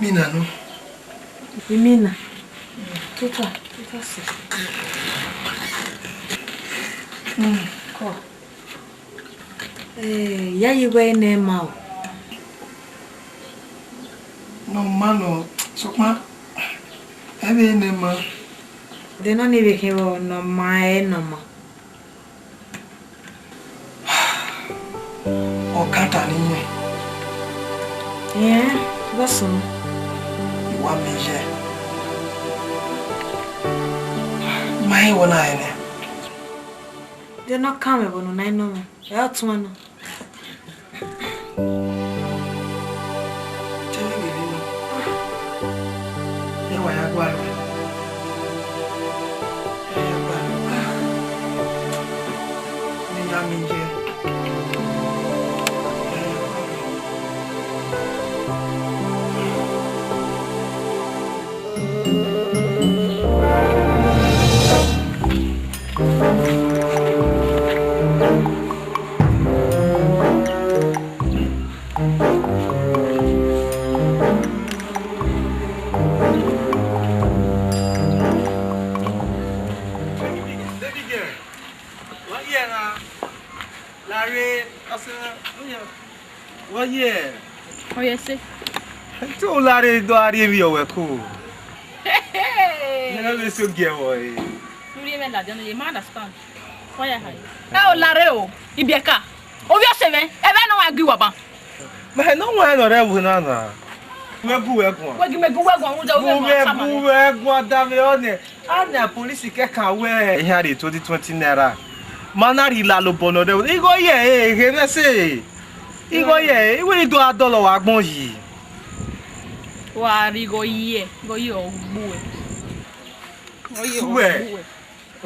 Imina nọ. Imina. Tota, tota sẹ. Mm. Kọ. Eh, ya ye wẹ nẹ ma o. Nọ ma nọ, sokpan, ẹ vbe nẹ ma. De nọ ni vbe khin vbọ nọ ma ẹ nọ ma. Ọ kan ta ne imẹ. Ẹn, vbọ sunu? I wa miẹn yẹ. Ma he wọ na rẹn nẹ. De nọ kan mwẹ vbọ ne u na i nọ mwẹ, ẹ ọtuẹn nọ. Te ne gele nọ. Ẹ wa ya gualọ. Ẹ ya gualọ. Ne ya miẹn yẹ. Baby girl, why you na lare? Wọ ye. Ọ ye ẹse. Te u lare do a rhie emwi ọwẹ ko. Yẹrẹ vbe so giẹ vbọ re. U rhie mwẹ ladian, you ma understand. Why you hide? Ẹ o lare o, Ibiẹka. Ovbi ọse mwẹ, ẹmwẹ ne ọ wa gu uwa ban. Mẹ ne ọ wẹn nọ rẹ ẹvbo na na. Wẹ gu wẹ guan. Wẹ gi mẹ gu wẹ guan, rhunmwuda ovbi ẹmwẹ ọta ma mwẹ. Gu wẹ guan, da mwẹ ọnẹ. A na polisi kẹkan wẹ iran rhie twenty twenty naira. Ma na rhie Lalobọ nọ rẹ igho ye e, ghe mwẹ ẹse. Igho ye e, iwẹ ni do a dọlọ wa agbọn yi. Wa rhie igho ye, igho ye ọ gbu ẹ. Igho ye ọ gbu ẹ.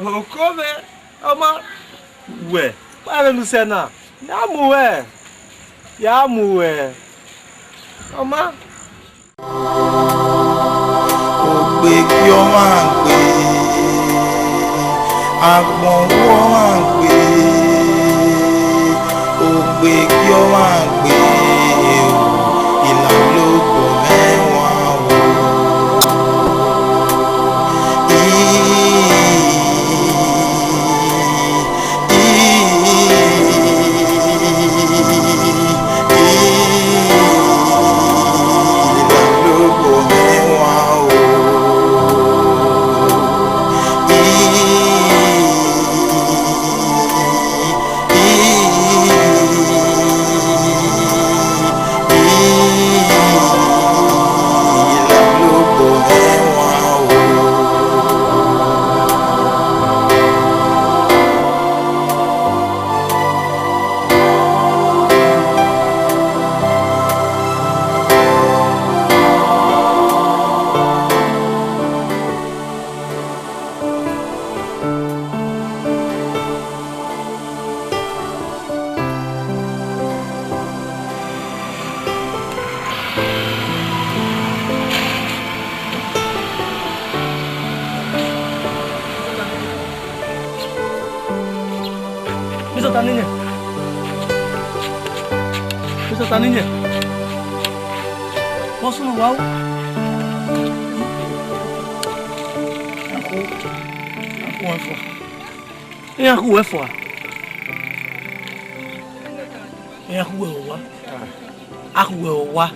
Oko mwẹ, ọ ma wẹ, wa vbe nu sẹ na, ya mu wẹ, ya mu wẹ. Ọ ma. Ogbe gbe ọmwa gbe, Agbọn wu ọmwa gbe, ogbe gie ọmwa gbe, ilalobọ mwẹ wan o. Mister Tanini. Mister Tanini. What's wrong, wow? Uncle, uncle, uncle. Iran khu wẹ fua. Iran khu wẹ owa. A khu wẹ owa.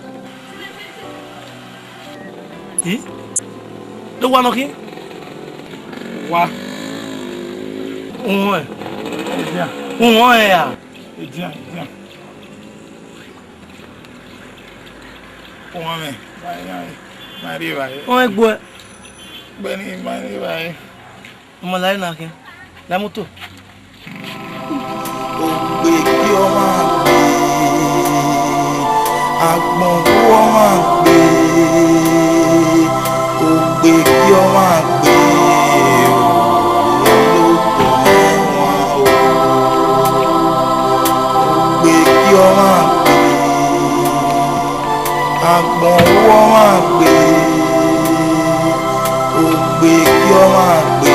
I? Do wa nọ khin? Wa. Uhun ẹ. Edian. Uhun ẹ ya. Edian, edian. Uhun ẹ. Ma, ma, ma rri evbare. Uhun ẹ gbuẹ. Gbẹni ma rri evbare. Ọmọ la na khian, la moto. Ogbe gie ọmwa gbe, agbọn wu ọmwa gbe, ogbe gie ọmwa gbe, ogbe gie ọmwa gbe. Agbọn wu ọmwa gbe, ogbe gie ọmwa gbe.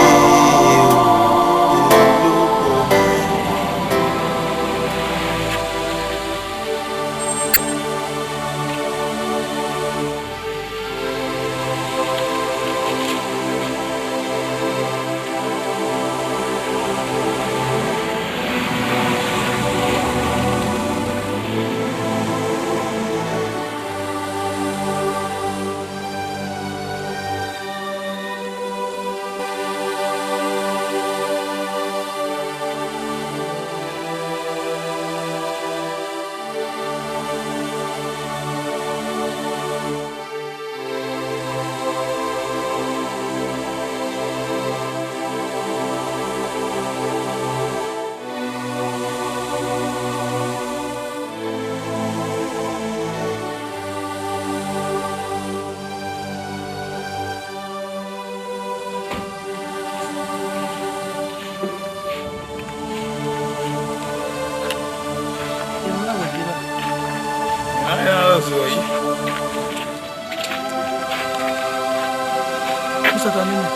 Mister Tanini,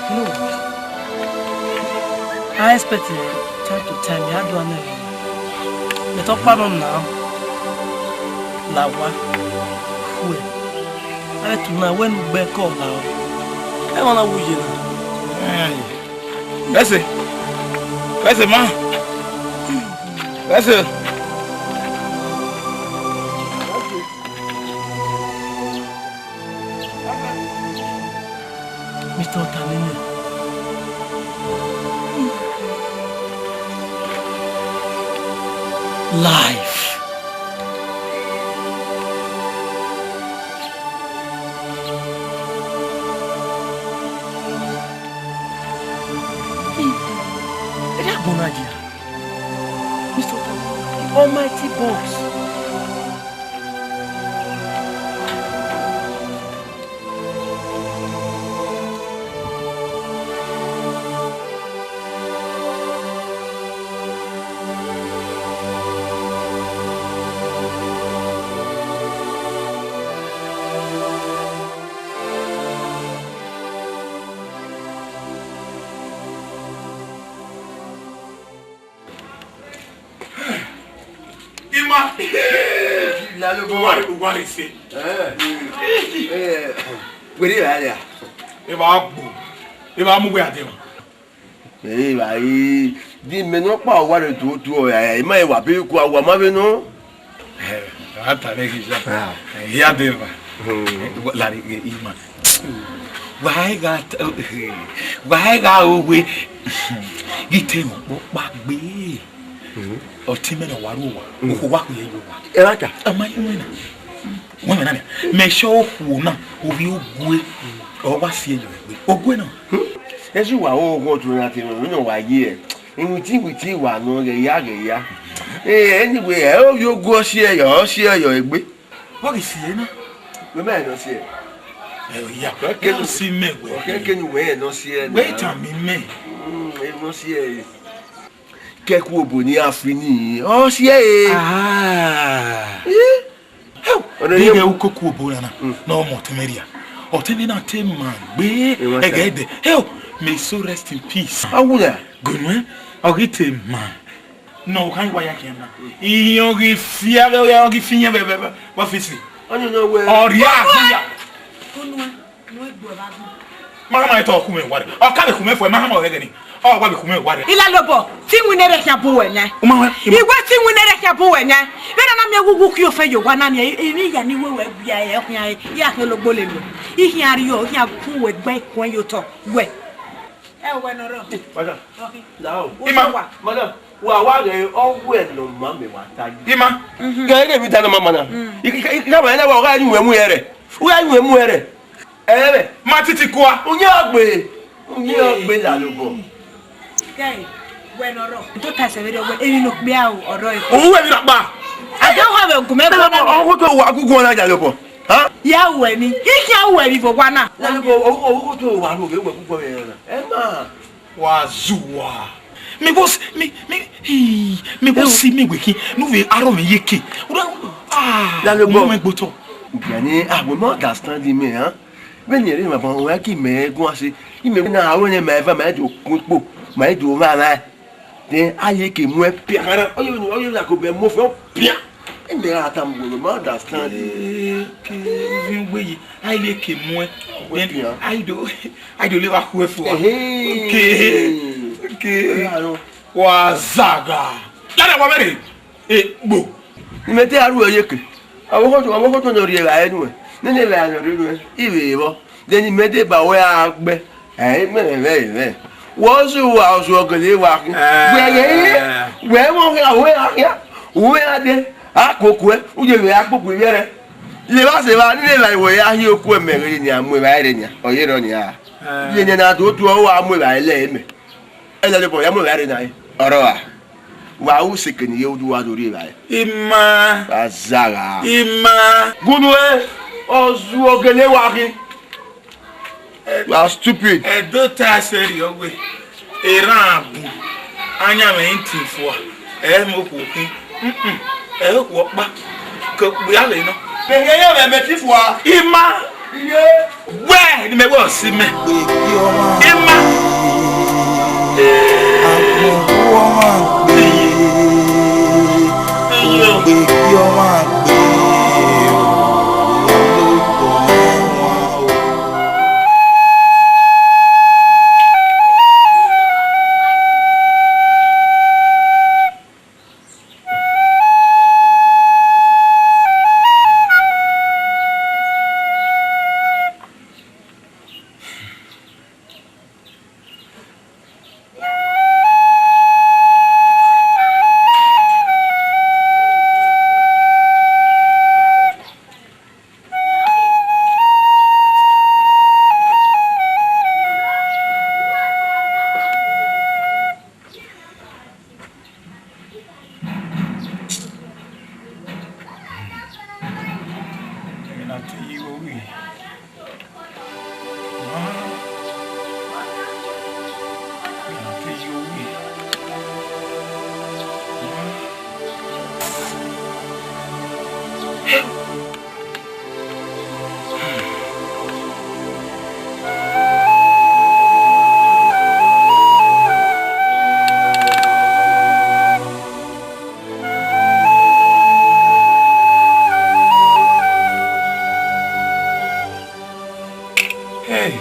you know what? I expect it time to time, ya do ane. But ọkpa nọ na, la wa, khuẹ. A vbe tu na, wẹ ne u gbe ẹko la o. Ẹmwẹ na wu ye na. Vẹse, vẹse ma, vẹse. Mister Tanini. Life. Ẹ da gbọna dia. Mister Tanini, the almighty boss. Uwa re, uwa re se. Eh. Eh, wẹ rhie evbare a? Evba gbo. Evba mu wẹ a dẹ mwa. Ẹ, evbare, de imẹ ne ọ kpa uwa rre tuotuo, ẹ, ima wa be ku a wa ma vbe nọ. Ẹ, a ta nẹ ghi ja. Ah. Ẹ, hia deva. Hmm. Ẹ, wa, lare, ẹ, ima. Wa i gha ta, wa i gha owe. Ghi te mu kpokpa gbe. Hmm. Ọtẹn mwẹ ne ọ wa ru owa. Hmm. Okhuo wa khu ye ye owa. Ẹ ra ta. Ọ ma ye wẹ na. Wẹ mẹ na nia, mẹ sẹ okhuo na, ovbi ogue, ọ wa si ẹyọ egbe. Ogue na. Ẹ sẹ uwa, oghọ tuẹ na te mwẹ, ne wa ye. Iwiti iwiti wa nọ, ghẹ ya, ghẹ ya. Eh, anyway, ẹ, ovbi ogue ọ si ẹyọ, ọ si ẹyọ egbe. Vbọ ghi si ẹre na? Wẹ ma nọ si ẹre. Ẹ, ya, kẹlọ si mẹ wẹ. Ọ kẹkẹ ne uwẹ nọ si ẹre na. Wẹ tama mẹ. Mm, ẹ nọ si ẹre. Kẹkuobo ne iran fi nii, ọ si ẹre. Ah. Eh? Ọnọ, de ghẹ ukoko obo na na, mm, ne ọ mẹ ọtẹn mwẹ rria. Ọtẹn mwẹ na te ma gbe. Ẹ, wa ta. Ẹghẹ dẹ. Hell, may his soul rest in peace. Awuda. Gunu ẹ, ọ ghi te ma. Nọ, okhan wa ya khian na. Ihiẹn ọ ghi fia vbe, ọ ghi fi ihiẹn vbe, vbe, vbe, vbe ọfisi. Ọni nọ wẹ. Ọ rria, ọ rria. Gunu ẹ. Ma hama ẹtọ khu mwẹ wa rre. Ọ ka vbe khu mwẹ fo, ma hama ọre ẹghẹ ni. Ọ wa vbe khu mwẹ wa rre. Ilalobọ, te iwinna rẹ khian bu wẹ nẹ. U ma wẹ, i ma. Iwẹ te iwinna rẹ khian bu wẹ nẹ. Vbene a na miẹn uwu uwu ukhiọfẹ ye owa na miẹn, emwi ya ni wẹ wẹ bia ẹ khian, ya khian ologbo lele. I khian rriọ, I khian kun wẹ gbe ikun ye otọ wẹ. Ẹ wẹ nọ rọ. Madam. Ọ khin. Lao. Wo Ima. Wa. Madam, wa wa ghe ọ wẹ ne ọ ma mẹ wa ta yi. Ima. Mhm. Ghe ghe mi ta ne ọ ma ma na. Mm. I, I, I, I ka ma na wa, ọ gha yu wẹ mu ẹre. U gha yu wẹ mu ẹre. Ẹrẹ. Ma titi kua. Uyin ọgbe. Uyin ọgbe la lobọ. Kẹe, wẹ ne ọrọ. Do ta ẹsẹ vberriọ wẹ, emwi ne okpia o, ọrọ e. Ohu wẹ emwi ne ọkpa. A do ha vbe gu mẹ kua na. Ọgho to wa gugu na ya lobọ. Ha? Ya wẹ ni. I khian wẹ ni vbe owa na. La lobọ, ọgho to wa ru vbe wẹ gugu vbe na. Ẹ ma. Wa zuwa. Mi bo s-, mi, mi, ii, mi bo si mi wẹ khin, ne u vbe aro mwẹ ye ke. Ura, ah, la lobọ. Mẹ gbe otọ. Gbẹni, ah, we ma understand me, ha? Vbene erha mwẹ ban wẹ ki mẹ guan se, imẹ na aro ne ma eva ma do kun kpo, ma do va va. Then a ye ke mu ẹn pian khara, ọ ye, ọ ye la ko bẹ mu fẹ pian. Imẹ ra ta mu we ma understand. Ke, ke, uvin gbe yi, a ye ke mu ẹn. Then pian. A do, a do le va khu ẹfua. Ehe. Okay. Okay. Ẹ ra rọ. Wa zaga. Lada wa bẹrẹ. Egbo. Imẹ te a ru ẹre ye ke. Avbe okhuo, avbe okhuo ne ọ rri evbare nuẹn, nene evbare ne ọ rre nuẹn, I vbe vbọ. Then imẹ deba wẹ a gbe, ẹ, imẹ mwẹ vbe ẹre mwẹ. Wẹ ọ zẹ uwa, ọ zẹ ọgẹdẹ wa khin. Eh. Wẹ ghe, wẹ mwẹ ọghe, wẹ a khian, wẹ a dẹ, a koko ẹ, u ye vbe a kpokpo ivbiẹrẹ. Levba sẹ evba, nene evbare wẹ ya hi oku ẹmwẹ ghe nian, mu evbare rre nian, ọ ye rrọọ nian. Eh. Ye nian na do tuẹ, ọ wa mu evbare lẹ mẹ. Ẹlẹlẹbọ ya mu evbare na re, ọrọre. Wa ru seke ne I ye udu wa do rri evbare. Ima. Wa zagha. Ima. Gunu ẹ, ọ zuọ gele wa khin. Ẹ, you are stupid. Ẹdẹ ta ẹsẹ rriọ wẹ, erhan bun, ayan mwẹ i tin fua, ẹ mu okhuo khin. Mm-mm. Ẹ okhuo ọkpa, ke okpia vbe nọ. Mẹ ghe ya mwẹ, mẹ ti fua. Ima. Iye. Wẹ ne mẹ wẹ ọ si mẹ. Ima. Iye. Iye. Hey.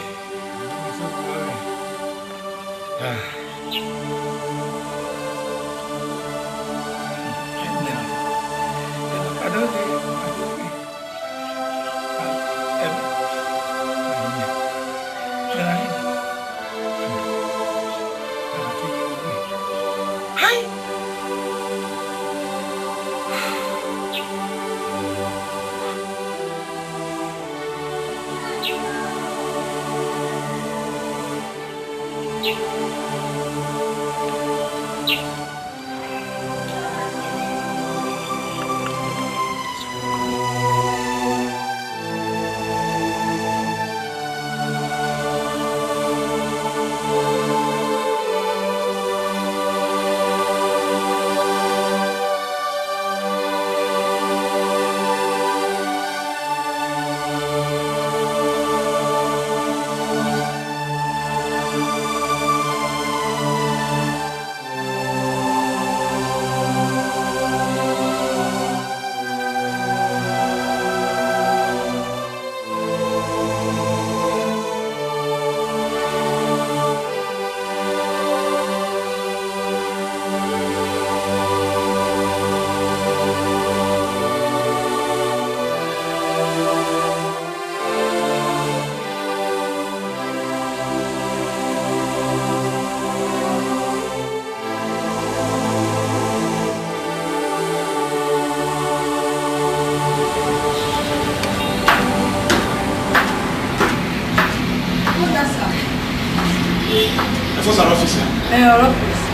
Ẹfọ sara ọfisi. Ẹ, ọrọ ọfisi.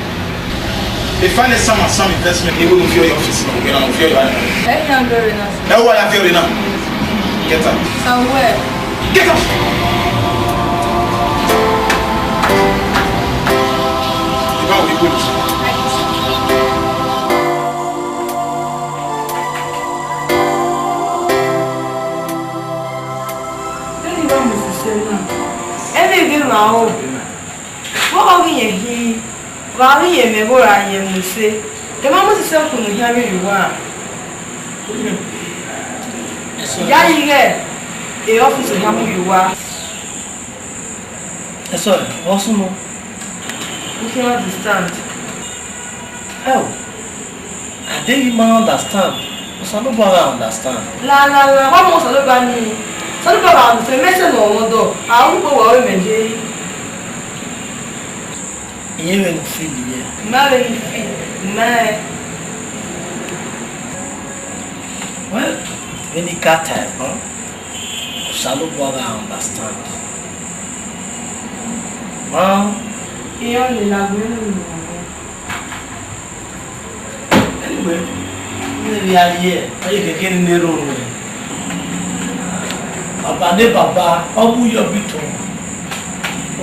Efa ne sama sama investment ne iwe mu fi ọyọ ọfisi na, oge na mu fi ọyọ. Ẹ, ya gbe re na. Ẹ, wa ya fi ọyọ na. Get out. Samuel. Get out. Iba wo ibo. Vbene I wa mu sẹ na, ẹmwẹ ghe ma ho. Vbe ọ ghi yẹn khin, vbe a ghi yẹn mẹ vbe ra yẹn mu sẹ, de ma mu sẹ kunu hia vbe ye uwa. Ya yi ighẹ e ọfisi hia mu ye uwa. Ẹsọ, ọ sunu. You can understand. Ẹo, a deghẹ I ma understand, Osanobua gha understand. La, la, la, wa mu Osanobua nii. Osanobua gha understand, mẹ sẹ ne ọ mwẹ ọdọ, a ru kpo wa ọre mẹ ye. Iye vbe ne u feel ye? Ma vbe ne I feel, ma. Well, vbene I ka ta ẹre, Osanobua gha understand. Ma. Iran ni la gbe nu. Anyway, ne vbe a ye, ọ ye keke ne roro. Baba ne baba, ọ mu yọ bitu.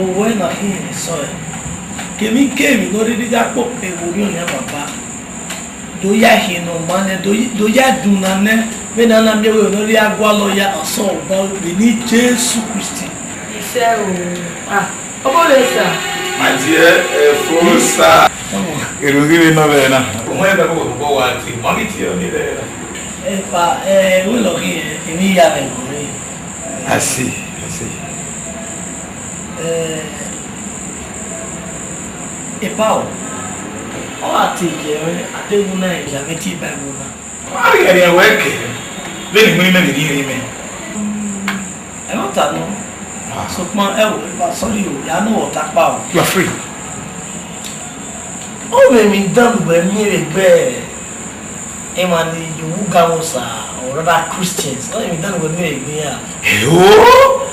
Owẹ na khin sọ ẹ. Kemikemi ne ọ rhirhi ya kpokpo ẹvbo orhiọn nian baba. Do ya khin ne ọ ma nẹ, do ya, do ya dun na nẹ, vbene a na miẹn wẹẹ ne ọ rhirhi ya gualọ ya Osanobua vbe eni Jesu Kristi. Isẹ o. Ah. Ọbọ vbe sa? My dear, ẹfo sa. Ero ghi vbe nọ vbe na. Ọmọ ẹgbẹ kọkọ kọkọ wa ti, mọ mi ti ọ ni vbe na. Epa, eh, we lọ ghi, eh, emwi ya vbe nọ re. I see, I see. Eh, epa o. Ọ gha te ye mwẹ, a deghẹ u na ya mwẹ tie Bible na. A ghi rhie ruẹ ke, vbene I winna imẹ vbe rhie imẹ. Ẹmwata nọ. Ah. Sokpan, ẹ wo, epa, sorry o, ya ne uwẹ ọta kpa o. You are free. Ọ vbe emwi dan ne uwẹ miẹn vbe egbe emwa ni ye uwu ga Osa, or rather Christians. Ọ vbe emwi dan ne uwẹ miẹn vbe egbe iran. Hello?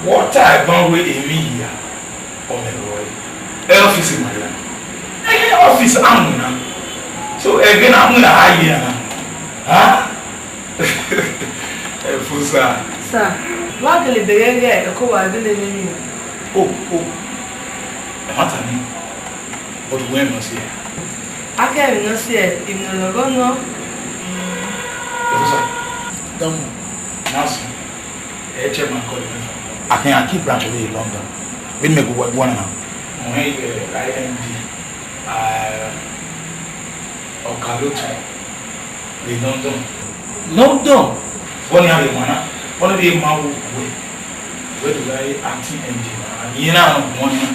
Wọta ẹban wẹ emwi hia, ọ mẹ rrọọ ẹre. Ẹ ọfisi ma ya. Ẹ ọfisi a winna. So, ẹghẹ ne a winna a ye na. Ha? Ẹfo sa. Sir, wa gele bẹghe ighẹ ẹko wa gele vbe emwi na. O, o. Ẹmwata nii. But wẹ emwi nọ si ẹe. A ke emwi nọ si ẹe, emwi ne ọ lọghọ nọ. Ẹfo sa. Dọmọ. Na sẹ. Ẹ, chairman call me. I can, I keep branch away in London. Vbene mẹ gu wẹ guan na. Mo hẹn ye I M D, ah, Ọkalotu, vbe London. London? Vbọ ne a vbe wan na, vbọ ne vbe ma wo wẹ. Wẹ do gha re acting engine, iran na nọ guan na,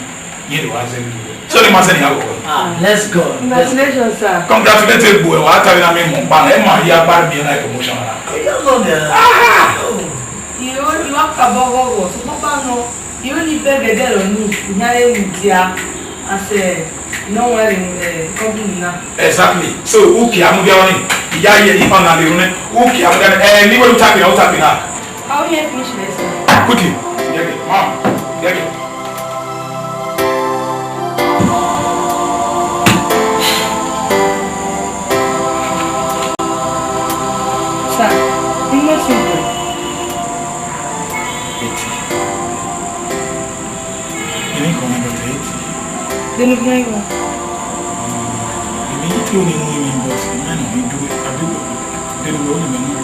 iran do wa zẹ vbe uwẹ. So ne ma sẹ ne iran rọ wẹ. Ah, let's go. Congratulations, sir. Congratulate egbe ruẹ, wa ta vbe na miẹn emọ ọkpa, ẹ ma hia ba miẹn na promotion na. Come on, girl. Ah! Oh. Iro ni wa ka bọ ghọghọ, sokpan ọkpa nọ, iro ni bẹgẹdẹ rọ ni, iran re ni dia, as a, no one in, eh, company na. Exactly. So, u kia mudia ọnii, I ya ye, I họn na le ru nẹ, u kia mudia ọnii, eh, ne I wẹ u tap in, u tap in na. How you finish this? Quickly. Get it, mom. Get it. Sir, you must be good. Betty. Eni kọmẹ dọtẹ eti. Denu hian iwọ. Eni iti oni mu imi, but ima nọ ni du abi denu wẹ oni mẹ mu.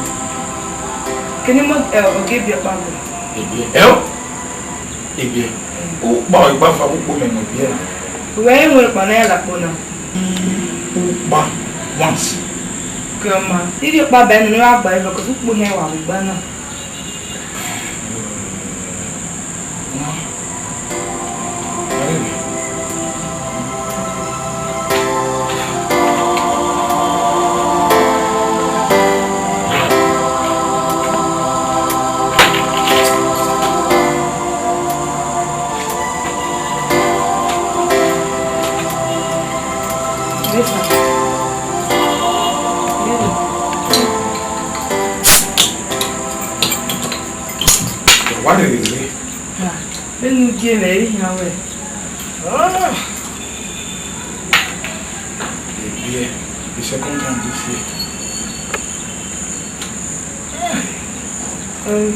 Kene mo, eh, oge bi ọkpa gbe. Ebiẹ. Ẹ o. Ebiẹ. Ukpa igbafa ukpo mẹ nọ biẹ na. Wẹ i wẹ ukpa na ya lakpo na. Ukpa once. Ke ọ ma. Iri ọkpa ba ẹnu ne wa gba ẹvọ, 'cause ukpo hẹn wa vbe igba na. Wa lele. Ah, vbene u gie mwẹ, I khian wẹ. Ah. Ebiẹ, the second time this year. Ah. Um.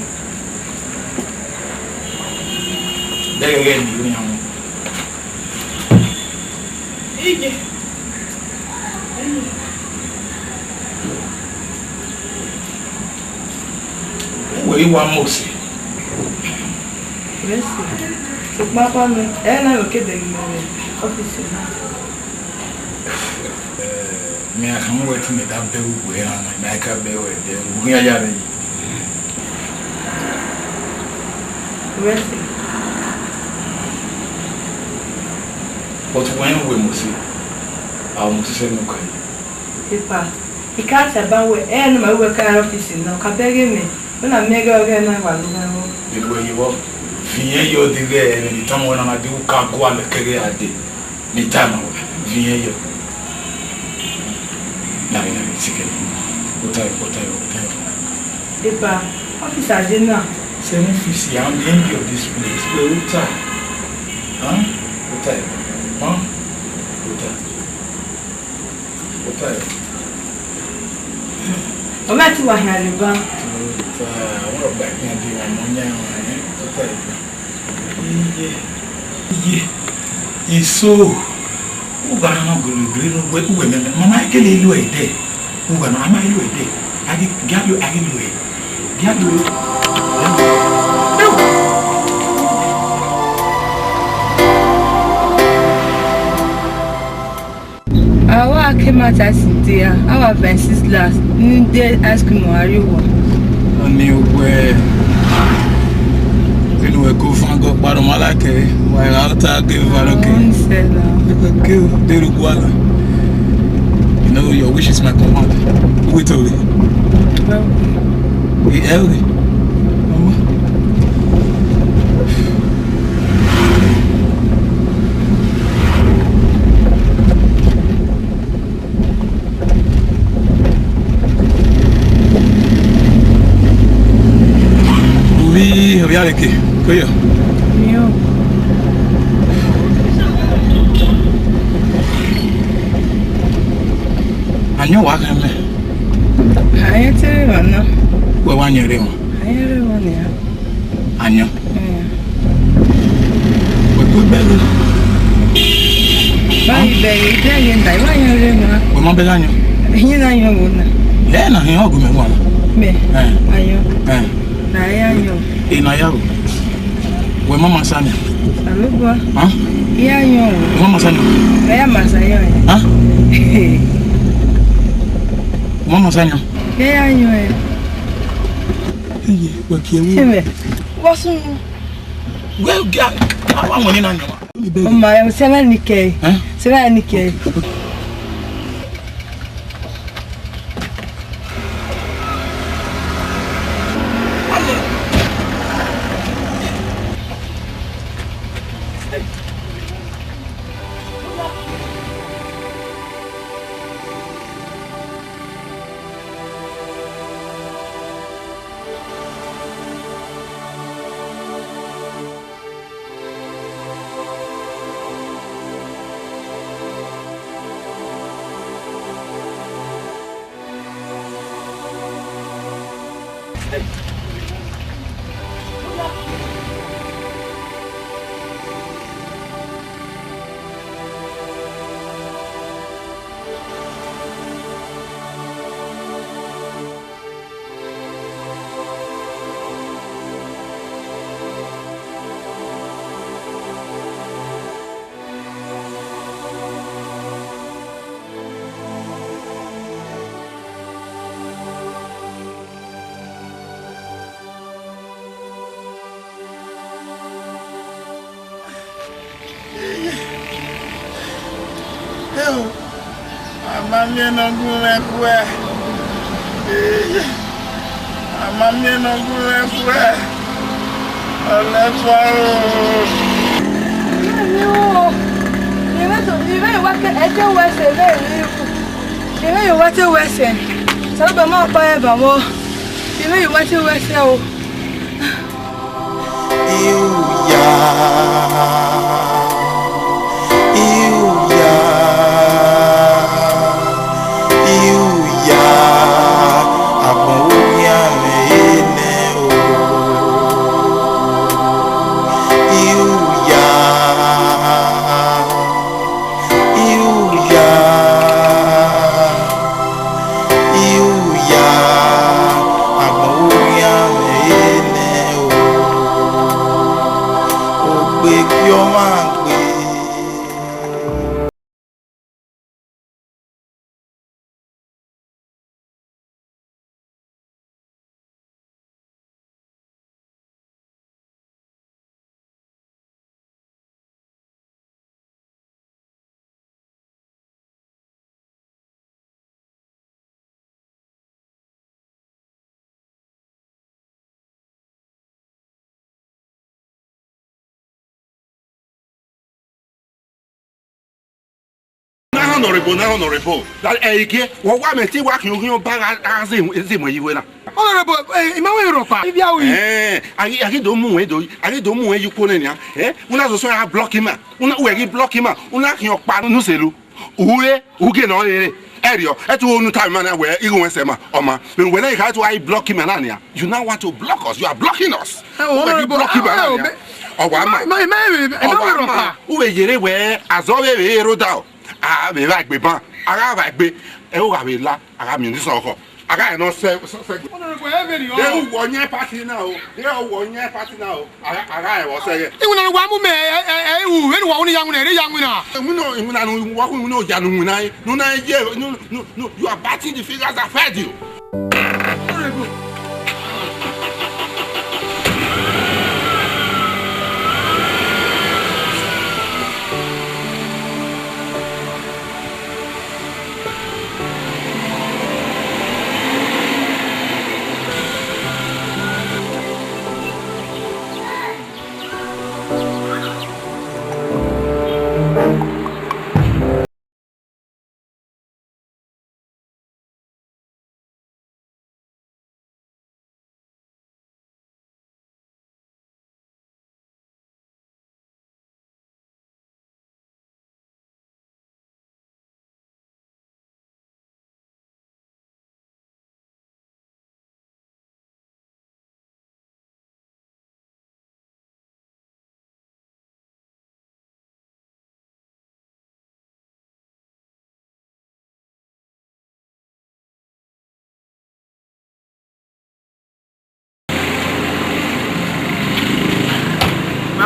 Bẹghe ghẹ ne I ru iran mu. Iye. Uwẹ i wa mose. Mercy. Sokpan ọkpa mẹ, ẹ na yo ke dẹghe mẹ vbe ọfisi na. Eh, mẹ a khama wẹ te mẹ da bẹghe uwẹ ra na, mẹ a ka bẹghe wẹ dẹ, u khian ya vbe yi. Mercy. But wẹ rẹn uwẹ mose, a mose sẹ ne u ka yi. Epa, I ka taba wẹ, ẹ ne ma wẹ ka rre ọfisi na, ọ ka bẹghe mẹ, wẹ na miẹn ghẹ ọghẹ na wa do gha rọ. Erriọ ye vbọ, viẹ yọ deghẹ ẹmwẹ ne I tama ruẹ na na de, u ka gualọ ẹkẹghe a de, ne I tama ruẹ, viẹ yọ. Na vbe, na vbe, sikẹ. Ota, ota, ota. Epa, ọfisi a ye na. Sẹ ne ọfisi, I'm the M D of this place. Wẹ ota. Huh? Ota, huh? Ota. Ota. Ọ ma ti wa hin aleba. Ota, wẹ ọgba ẹkẹn di wa mọ yan wa ni. Ota. Iye, iye, iso, u gha na gele gele ne uwẹ, uwẹ mẹ, mama i kele lu ẹdẹ, u gha na, a ma lu ẹdẹ, a ghi, gia lu, a ghi lu ẹ, gia lu ẹ. A wa ke ma ta sin dia, a wa ba six last, ni de ice cream wa rrie owa. Ọni owẹ, enu wẹ ko fan gọ kparo ma like, wa ra ta ge va lo ke. Ọni sẹ na. Okay, de ru guala. You know, your wish is my command. Wait, okay. Well. Hey, okay. Mama. Ovbi, ovbi Areke, kọ yọ. Yo. Ayọn wa khẹ mẹ. Ayọn te rre emwa na. Wẹ wa yẹn rre emwa. Ayọn rre emwa nian. Ayọn. Mm. Wẹ kue bẹghe. Ba i bẹghe, i bẹghe na, i wa yẹn rre emwa. Wẹ ma bẹghe ayọn. Iye na yọn vbo na. Ẹ na hin ọgumẹ wa. Mẹ. Ẹ. Ayọn. Ẹ. Na ya yọn. Ena ya o. Wẹ ma ma sa ni. Alo bua. Ha? I ya yọn o. Wẹ ma ma sa ni. Mẹ ya ma sa yọn. Ha? Wẹ ma ma sa ni. Mẹ ya yọn ẹ. Iye, wẹ kie wu. Sẹmẹ. Wọ sunu. Wẹ gha, gha wa wẹn nena yan. Ọ ma, sẹ mwẹ ni kẹ. Eh? Sẹ mwẹ ni kẹ. Eo, a ma miẹn ne ọ gu mwẹ khuẹ. A ma miẹn ne ọ gu mwẹ khuẹ. Ọlẹfa o. Ivẹ yo wa ke ẹdẹ wẹ sẹ vbe ri. Ivẹ yo wa te wẹ sẹ. Sẹ lọ bẹ ma kpa ẹre ba vbọ. Ivẹ yo wa te wẹ sẹ o. Iuya, iuya, iuya, agbọn vbe okhian mwẹ nẹ o. Iuya, iuya. Iuya, agbọn vbe okhian mwẹ nẹ o, ogbe gie ọmwa gbe. Na honorable, na honorable. Ẹ i gie, wẹ wa mẹ te wa khian oghian ọba gha, gha zẹ, zẹ mu yi wẹ na. Honorable, eh, I ma wẹ rhọkpa, ivbi a ru. Eh, a ghi, a ghi do mu wẹ do, a ghi do mu wẹ yi ukpo nẹ nian. Eh, una zọ sẹ a block ima. Una, wẹ ghi block ima. Una khian ọkpa ne u selu. Ure, ugie ne ọ rere. Ẹriọ, ẹ tu unu ta ima na wẹ, igho wẹ sẹ ma, ọ ma. Vbe wẹ na i kha tu a block ima na nian. You now want to block us. You are blocking us. Eh, u wẹ ghi honorable, block ima na eh, nian. Ọ wa ma. Ma, ma, ma, ma, ma, Ọ wa ma. U vbe yere wẹ, azọ vbe vbe ro da o. A vbe vba egbe ban, a gha vba egbe, ẹ o gha vbe la, a gha miẹn ni sẹ ọkhọ. A gha rẹn nọ sẹ, sẹ, sẹ egbe. Honorable, ẹ vbe rriọ. De u wọ yẹn party na o, de u wọ yẹn party na o, a gha, a gha rẹn vbọ sẹ yẹ. Iwinna ne wa mu mẹ, ẹ, ẹ, ẹ, ru, vbene wa ru ne ya winna, ẹ re ya winna. Iwinna, iwinna ne wa ru, iwinna oya ne u winna, ne u na ye, no, no, no, you are batting the fingers that fed you.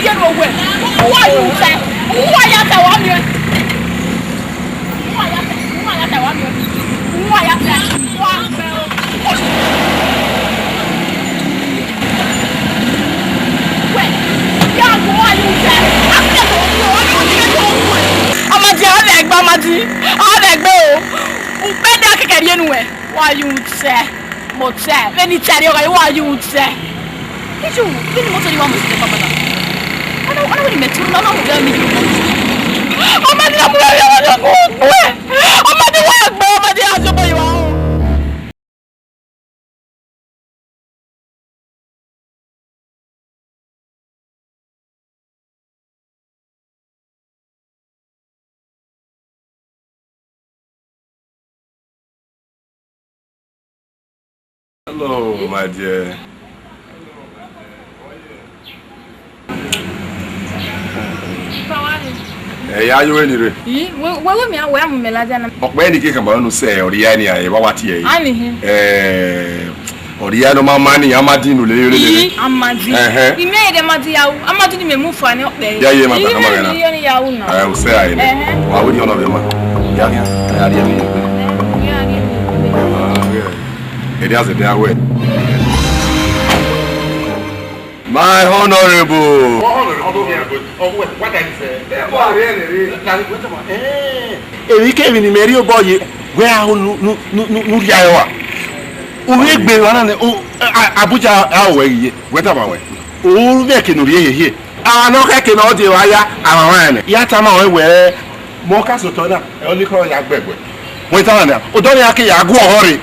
rhie ne owẹ. Uwa ye utẹ. Uwa ya ta wa miẹn. Uwa ya ta, uwa ya ta wa miẹn. Uwa ya ta. Uwa. Amadi, a vbe gbe Amadi, a vbe gbe o. Ukpẹ da kẹkẹ rhie nuẹn. Wa ye utẹ, motẹ, vbene I tare ọghe wa ye utẹ. Iju, vbene imọto ni wa mu sẹ papa na? Ọna, ọna wẹ ne imẹ turu na, ọna mu vbe mi ye imọto. Amadi, a mu vbe mi ye imọto, ku gbe. Amadi, wa gbe, Amadi, a jọ bọ yi wa o. Hello, my dear. Ẹ ya yo eni re. Ii, wẹ, wẹ, wẹ mi a, wẹ a mu mẹ ladian na. Ọkpa ẹni ke kama unu sẹ, ọ rhia ni a, ẹ wa wa tie ẹre. Ani hin. Ẹ, ọ rhia ne ọ ma ma ni, Amadi nu lele lele. Ii, Amadi. Ẹhẹn. Imẹ ẹdẹ Amadi ya ru, Amadi ni mẹ mu fua ni ọkpẹ. Ya ye ma ta kama gana. Ii, ya ru na. Ẹ, u sẹ a ene. Ẹhẹn. Wa wẹ ni ọna vbe ma. Ya ni a, ya rhie mi. Ẹ, ya rhie mi. Ah, yeah. Ẹdẹ azẹ dẹ a wẹ. My honorable. Emwi kemwi ne imẹ rhie obọ ye, wẹ a ho nu, nu, nu, nu, nu rhia ẹre wa. U vbe gbe emwa na nẹ, u, a, Abuja a ho wẹ ghi ye, wẹ tama wẹ. U vbe eke ne u rhie hie hie. Emwa ne ọ khẹke ne ọ die evba ya, a mwamwa rẹn nẹ. I ya tama ruẹ wẹẹ, mẹ ọ ka sẹ otọ na, ẹ, ọ ni khọe ya gbe ẹguẹ. Wẹ tama na, odọ ni a ke ya gu ọghọ rre.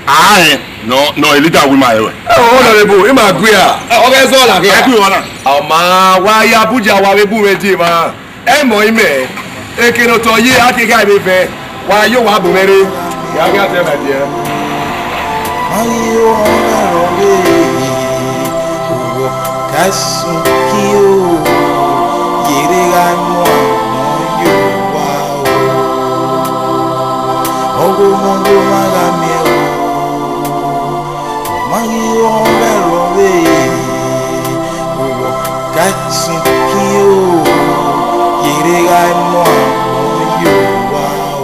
A rẹn nọ, nọ elida wi ma rẹn. Ẹ, honorable, ima gu ya. Ẹ, ọ ghẹ zọ la ghe. Ẹ gu wọn na. Ọ ma wa ya Abuja wa vbe bu mwẹ die emwa. Ẹ mọ imẹ, eke ne otọ ye, a ke gha vbe vẹ. Wa yo wa bu mwẹ rre. Ya gha tẹ ma diẹ. Ka sunu khin o, ye rre gha mu amọ ye owa o. Ọghomọghoma gha miẹn o, ọ ma ghi ghọ mwẹ rrọvbe. Ka sunu khin o, ye rre gha mu amọ ye owa o.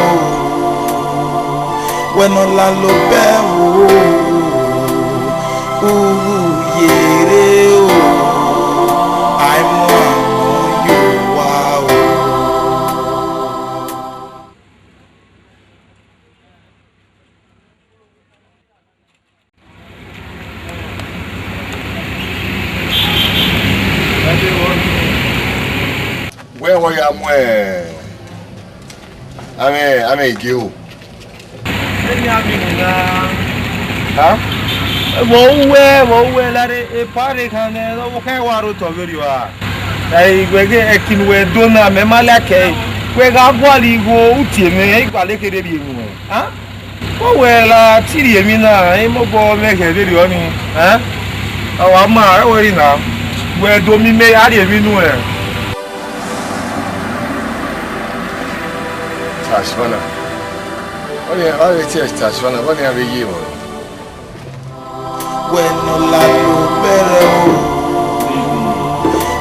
o, wẹ ne ọ lalo bẹghe o, u ru yere o, a i mu amọ ye owa o. Wẹ wọ ya mu amẹ, amẹ gie o. Eni a miẹn na. Ha? Vbe uwẹ, vbe uwẹ lare, epa rre khan nẹ, ọ vbe khan wa rre otọ vberriọ a? Ẹ, wẹ ghe ẹki ne uwẹ do na, mẹ ma like ẹre. Wẹ gha gualọ igho, u tie mwẹ, I gualọ kherhe rhie nuẹn. Ha? Ọ wẹ la ti rhie emwi na, I mobọ mwẹ khẹ vberriọ nii. Ẹ? Ọ wa ma, ẹ wẹ rri na. Wẹ do miẹn imẹ, a rhie emwi nuẹn. Tashbana. Ọni a vbe tie Tashbana, ọni a vbe ye vbọ? Wẹ ne ọ lalo bẹghe o,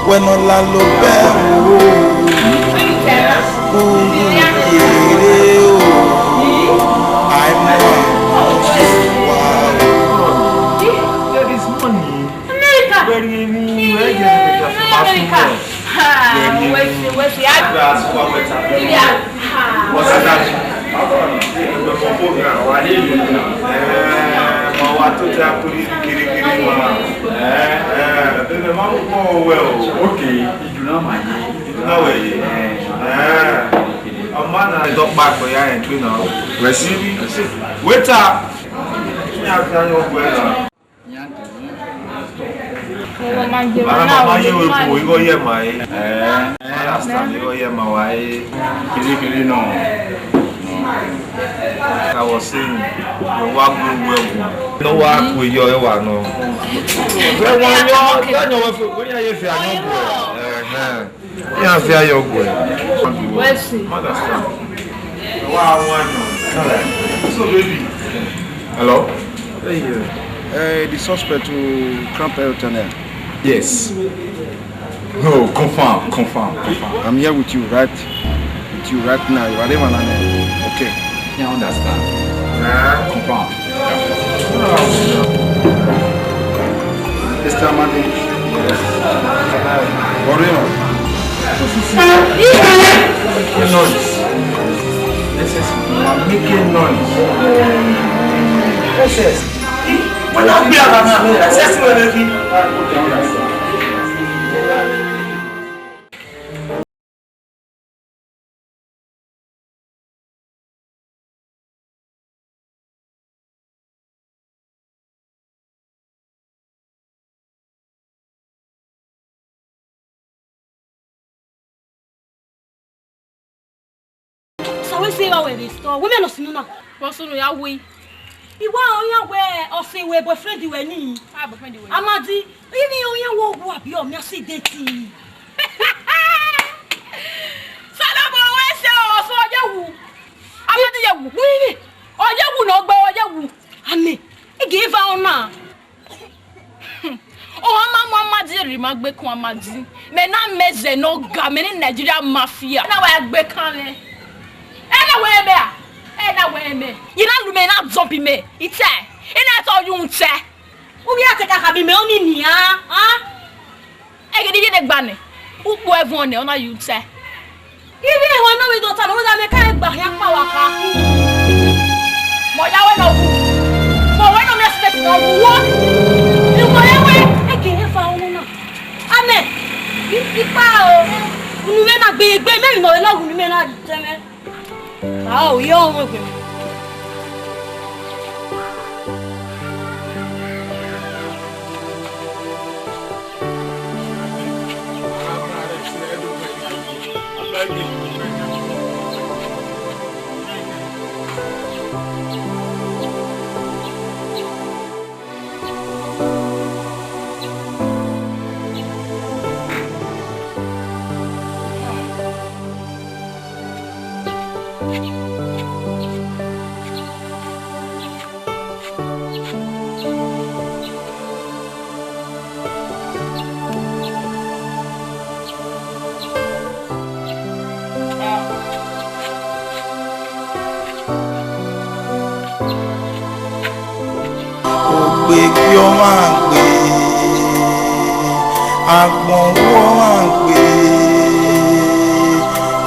wẹ ne ọ lalo bẹghe o, u ru yere o, a i mu amọ ye owa o. America. Wẹ rhie emwi, wẹ rhie emwi, America. Ha, wẹ si, wẹ si, a- What's that? Eh, ma wa to te a kuri kirikiri ma. Eh, eh, bebe ma mu kọ wẹ o. Okay, idu na ma ye. Idu na wẹ ye. Eh. Ọ ma na dọkpa kọ ya rẹn kpe na. Wẹ si? Waiter. Ni a fi ayọn gbe na. Mama, mama ye we ko igho ye ma e. Eh, understand igho ye ma wa e. Kiri kiri nọ. I was saying, wẹ wa gu uwu ẹwu. Ne ọ wa ku eyọ ẹwa nọ. Wẹ wa yọ, daniel wẹ fẹ, wẹ ya ye fẹ ayọn gu. Ẹhẹn. Ya fẹ ayọn gu. Wẹ si. Understand. Wa wa yọ. So, baby. Hello? Hey, uh, the suspect to Cramp Hotel. Yes. No, confirm, confirm, confirm. I'm here with you, right? With you right now. You are there, man. Okay. Yeah, I understand. Yeah. Confirm. Mister Amadi. Yes. Oreo. Making noise. This is making noise. Yes, yes. Wọ́n náà gbé ara náà, ẹsẹ̀ sí wẹ́rẹ́ bí. Sọ wẹ sẹ evba wẹ vbe sọ, wẹ mẹ nọ sunu na. Vbọ sunu ya wi? I wa rẹn ọyan wẹ ọ sẹ wẹ boyfriend wẹ nii. Ah, boyfriend wẹ. Amadi, I rẹn ọyan wẹ ọ wu abi ọ miẹn accident. Salọmọ wẹ sẹ ọ sọ ọ ye wu. Amadi ye wu. Wẹ rẹn. Ọ ye wu ne ọ gbe ọ ye wu. Amẹ, I ghi va ọna. Ọ ma mu Amadi rhie ima gbe kun Amadi. Mẹ na mẹ zẹ ne ọ ga mẹ ne Nigeria mafia. Ẹ na wa gbe kan mwẹ. Ẹ na wẹ mẹ a? Ẹ na wẹ mẹ. I na lu mẹ, I na dọbi mẹ. I tẹ. I na tọ yu tẹ. U ghi a te ka kha bi mẹ ọni nian, a? Ẹghẹ ne I ye ne gba nẹ, ukpo ẹvọn nẹ, ọ na yu tẹ. Ivbi ehọ nọ vbe dọta nọ, wẹ da mẹ ka gba khian kpa wa kha. Mọ ya wẹ nọ wu. Mọ wẹ nọ mẹ state nọ wu wo. Ewọ ya wẹ, e ke he fa unu na. Amẹ, i, ikpa o. Unu mẹ na gbe egbe, mẹ nọ vbe lọghe unu mẹ na tẹmwẹ. Ao, yọ ọmọ egbe. Ogbe kpio ọmwa gbe, agbọn wu ọmwa gbe,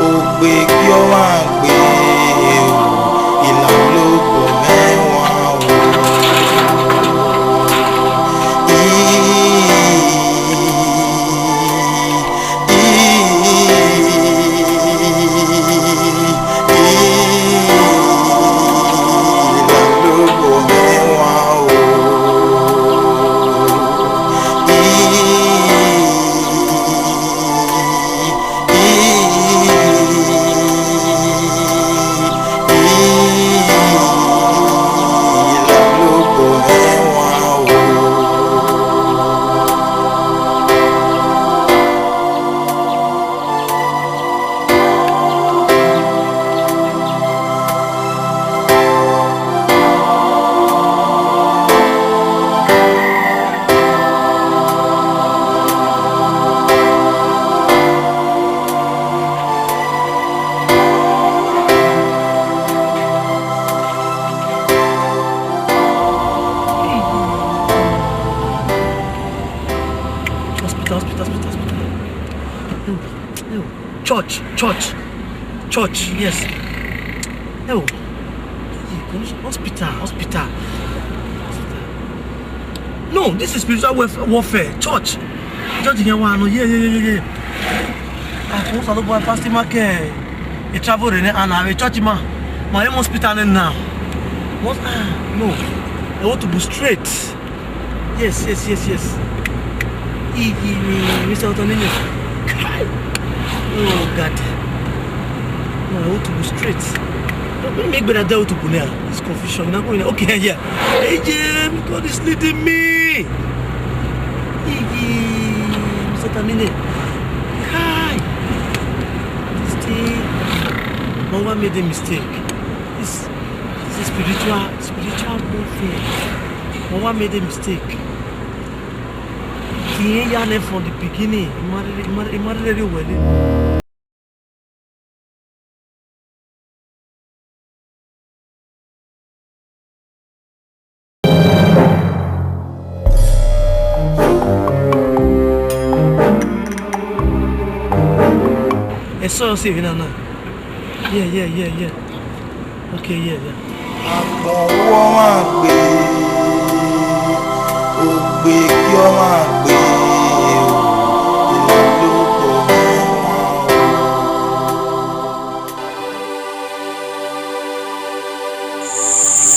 ogbe kpio ọmwa gbe, o, ilalogbo mwẹ wan o. I, Hospital, hospital, hospital, hospital. Ewo, ewo. Church, church, church, yes. Ewo. Hospital, hospital. No, this is spiritual warf-, warfare. Church. Church yẹn wà nù, yeah, yeah, yeah, yeah, yeah. Ah, kò sọ ló bọ fasting market. Ẹ travel rẹ ní àná, ẹ church ma. Ma ẹ mọ hospital ní now. What? Ah, no. Ẹ wọ́n to go straight. Yes, yes, yes, yes. He, he, he, Mister Otonini. Kai. Oh, God. No, ẹ wọ́n to go straight. Make, make better deal with people now. It's confusion. Now going, okay, yeah. Hey, James, God is leading me. Hey, Mister Tamine. Kai. This thing. Mama made a mistake. This, this is spiritual, spiritual warfare. Mama made a mistake. He ain't from the beginning. He married, he married, he married very well. Eso si vino na. Yeah, yeah, yeah, yeah. Okay, yeah, yeah. Agbọn uwu ọmwa gbe, ogbe gie ọmwa gbe, o, ìlàlóbọ ọmwa o.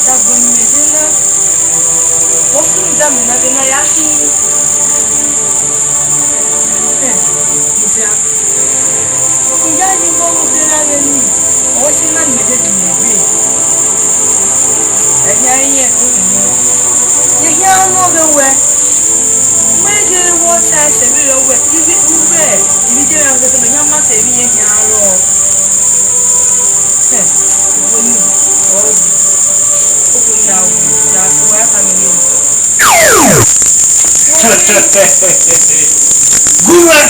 Dagbo ne imẹ ye na, vbọ sunu da mẹ na vbe na ya khin? Ẹn, mudia, I ya ye vbe ọghe odẹ na ghe ni, ọ wẹ sẹ na ne imẹ ye gie imẹ gbe. Ẹhian i rẹn ẹko vbe iyẹn, ẹhian nọ ghe wẹ. Wẹ ghe vbe ọ ta ẹsẹ vberriọ wẹ, ivbi uvẹ, ivbi je mwẹ ghe mẹ yan ma sẹ vbe iyẹn khian rrọọ. Hẹ, uwẹ ni, ọ, uwẹ ni a wu, ya sẹ uwa ya tama ẹre. Gu mwẹ.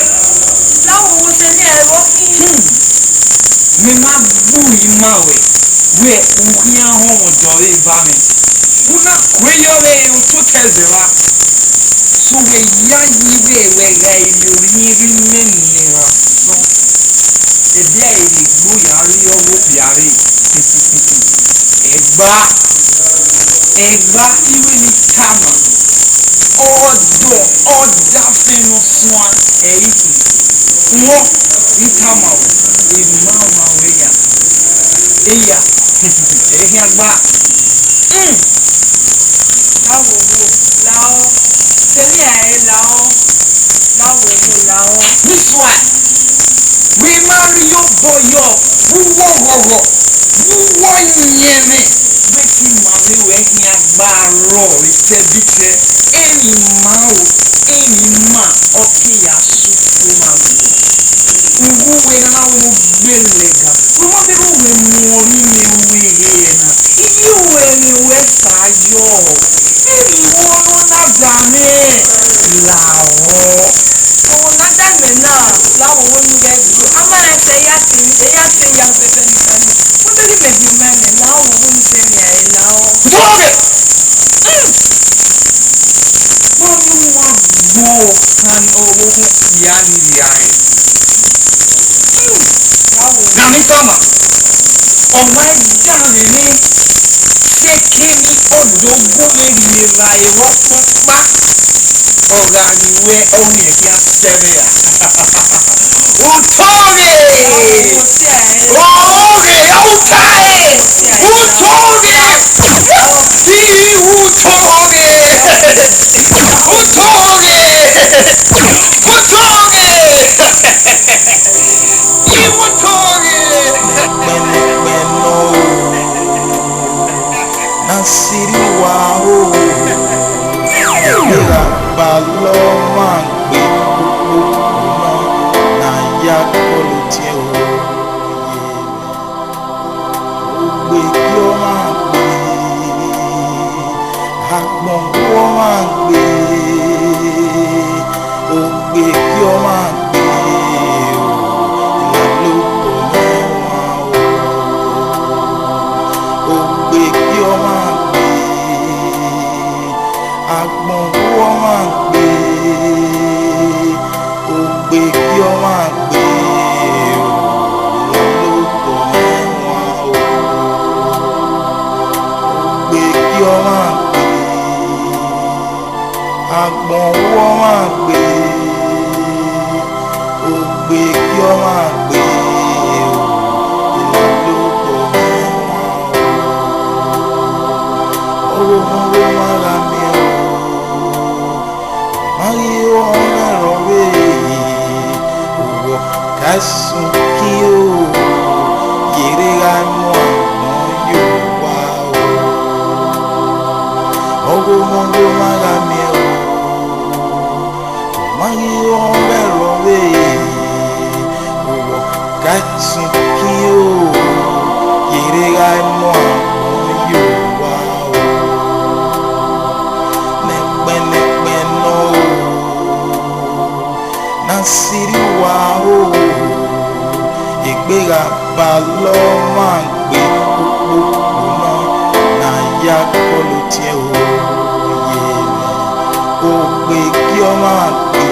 La wo wo sẹ ne ẹ rọ khin. Hmm. Mẹ ma gbe uhi ma ruẹ, wẹ u khian họn mwẹ ọdọ vbe eva mwẹ. U na kue yọ vbe ototọ ẹzẹ evba. So wẹ ya yi vbe wẹ gha iri orhiẹn ghi mẹ ne erha sọn. Ẹdẹ a i re egbe ya rri ọghe okpia rre. Ẹgba, ẹgba, I wẹ ne I tama. Ọdọ, ọdafẹn ne ọ suan, ẹ i khin. Uwọ, I tama wẹ, emwa ọmwa wẹ ya. Eya, ẹ i khian gba. Hmm. La wo wo, la ọ. Sẹ ne a i re la ọ. La wo wo, la ọ. This why. Wẹ ma rhie obọ yọ, vbe uwu ọghọghọ, vbe uwu ọyẹnmwẹ, wẹ te ima vbe ruẹ khian gba rrọọ vbe itẹ vbe itẹ, emwi ima ro, emwi ima, ọ ke ya sẹ ufuoma vbe uwu wẹ ne a na wẹ ne u gbe lẹga. Wẹ ma vbe ru wẹ mu ọrinmwẹ ru eghe na, iye ruẹ mwẹ ruẹ fa yọ. Emwi wo ne u na da mwẹ? La ọ. Ọmwa ne a da mẹ na, la wo wo ni ghẹ gbe. A ma rẹn sẹ ya te, ya te ya bẹbẹ ni ta ni. Wẹ vbe ghi mẹ hin mẹ nẹ, la wo wo ni sẹ mẹ a la ọ. Tọghe! Hmm. Wẹ ni wa gbo kan ọvbokhan ya ni rhia ẹre. Hmm. La wo. Na ni tama. Ọ ma da mwẹ nẹ, sẹ ke ni ọdọ gu mwẹ rhie evbare vbe ọkpọkpa. Ọ gha ghi wẹ ọghe khian sẹ vbe ra. Utọghe! Ọghe, utọghe! Utọghe! Utọghe! Utọghe! Utọghe! Utọghe! Nẹgbẹnẹgbẹn nọ o, na sirri wa o, erha gbalọ ọmwa gbe kpokpokpo nọ, ne a ya kọlọ otiẹn o. Ogbe gie ọmwa gbe, agbọn gu ọmwa gbe, ogbe gie ọmwa gbe o, ìlàlóbọ ọmwa o. Ogbe gie ọmwa gbe, agbọn gu ọmwa gbe, ogbe gie ọmwa gbe o, ìlàlóbọ ọmwa o. Ogbe gie ọmwa gbe, agbọn gu ọmwa gbe, ogbe gie ọmwa gbe o, ìlàlóbọ ọmwa o. Ọghe ohẹn ọmwa gha miẹn o, ma ghi ho ọmwa rọ vbe, owọ ka sun ki o, ye rre gha mu agbọn Ọmọ do ma gha miẹn o, ọ ma ghi rọnmwẹ rọvbe, owọ ka sun kin o, yerre gha mu agbọn ye owa o, nẹkpẹn nẹkpẹn nọ o, ne a sirri uwa o, egbe gha ba lọ ọmwa gbe, ukpokpo nọ ne a ya kọlọ otiẹn o, ye mwẹ, ogbe gie ọmwa gbe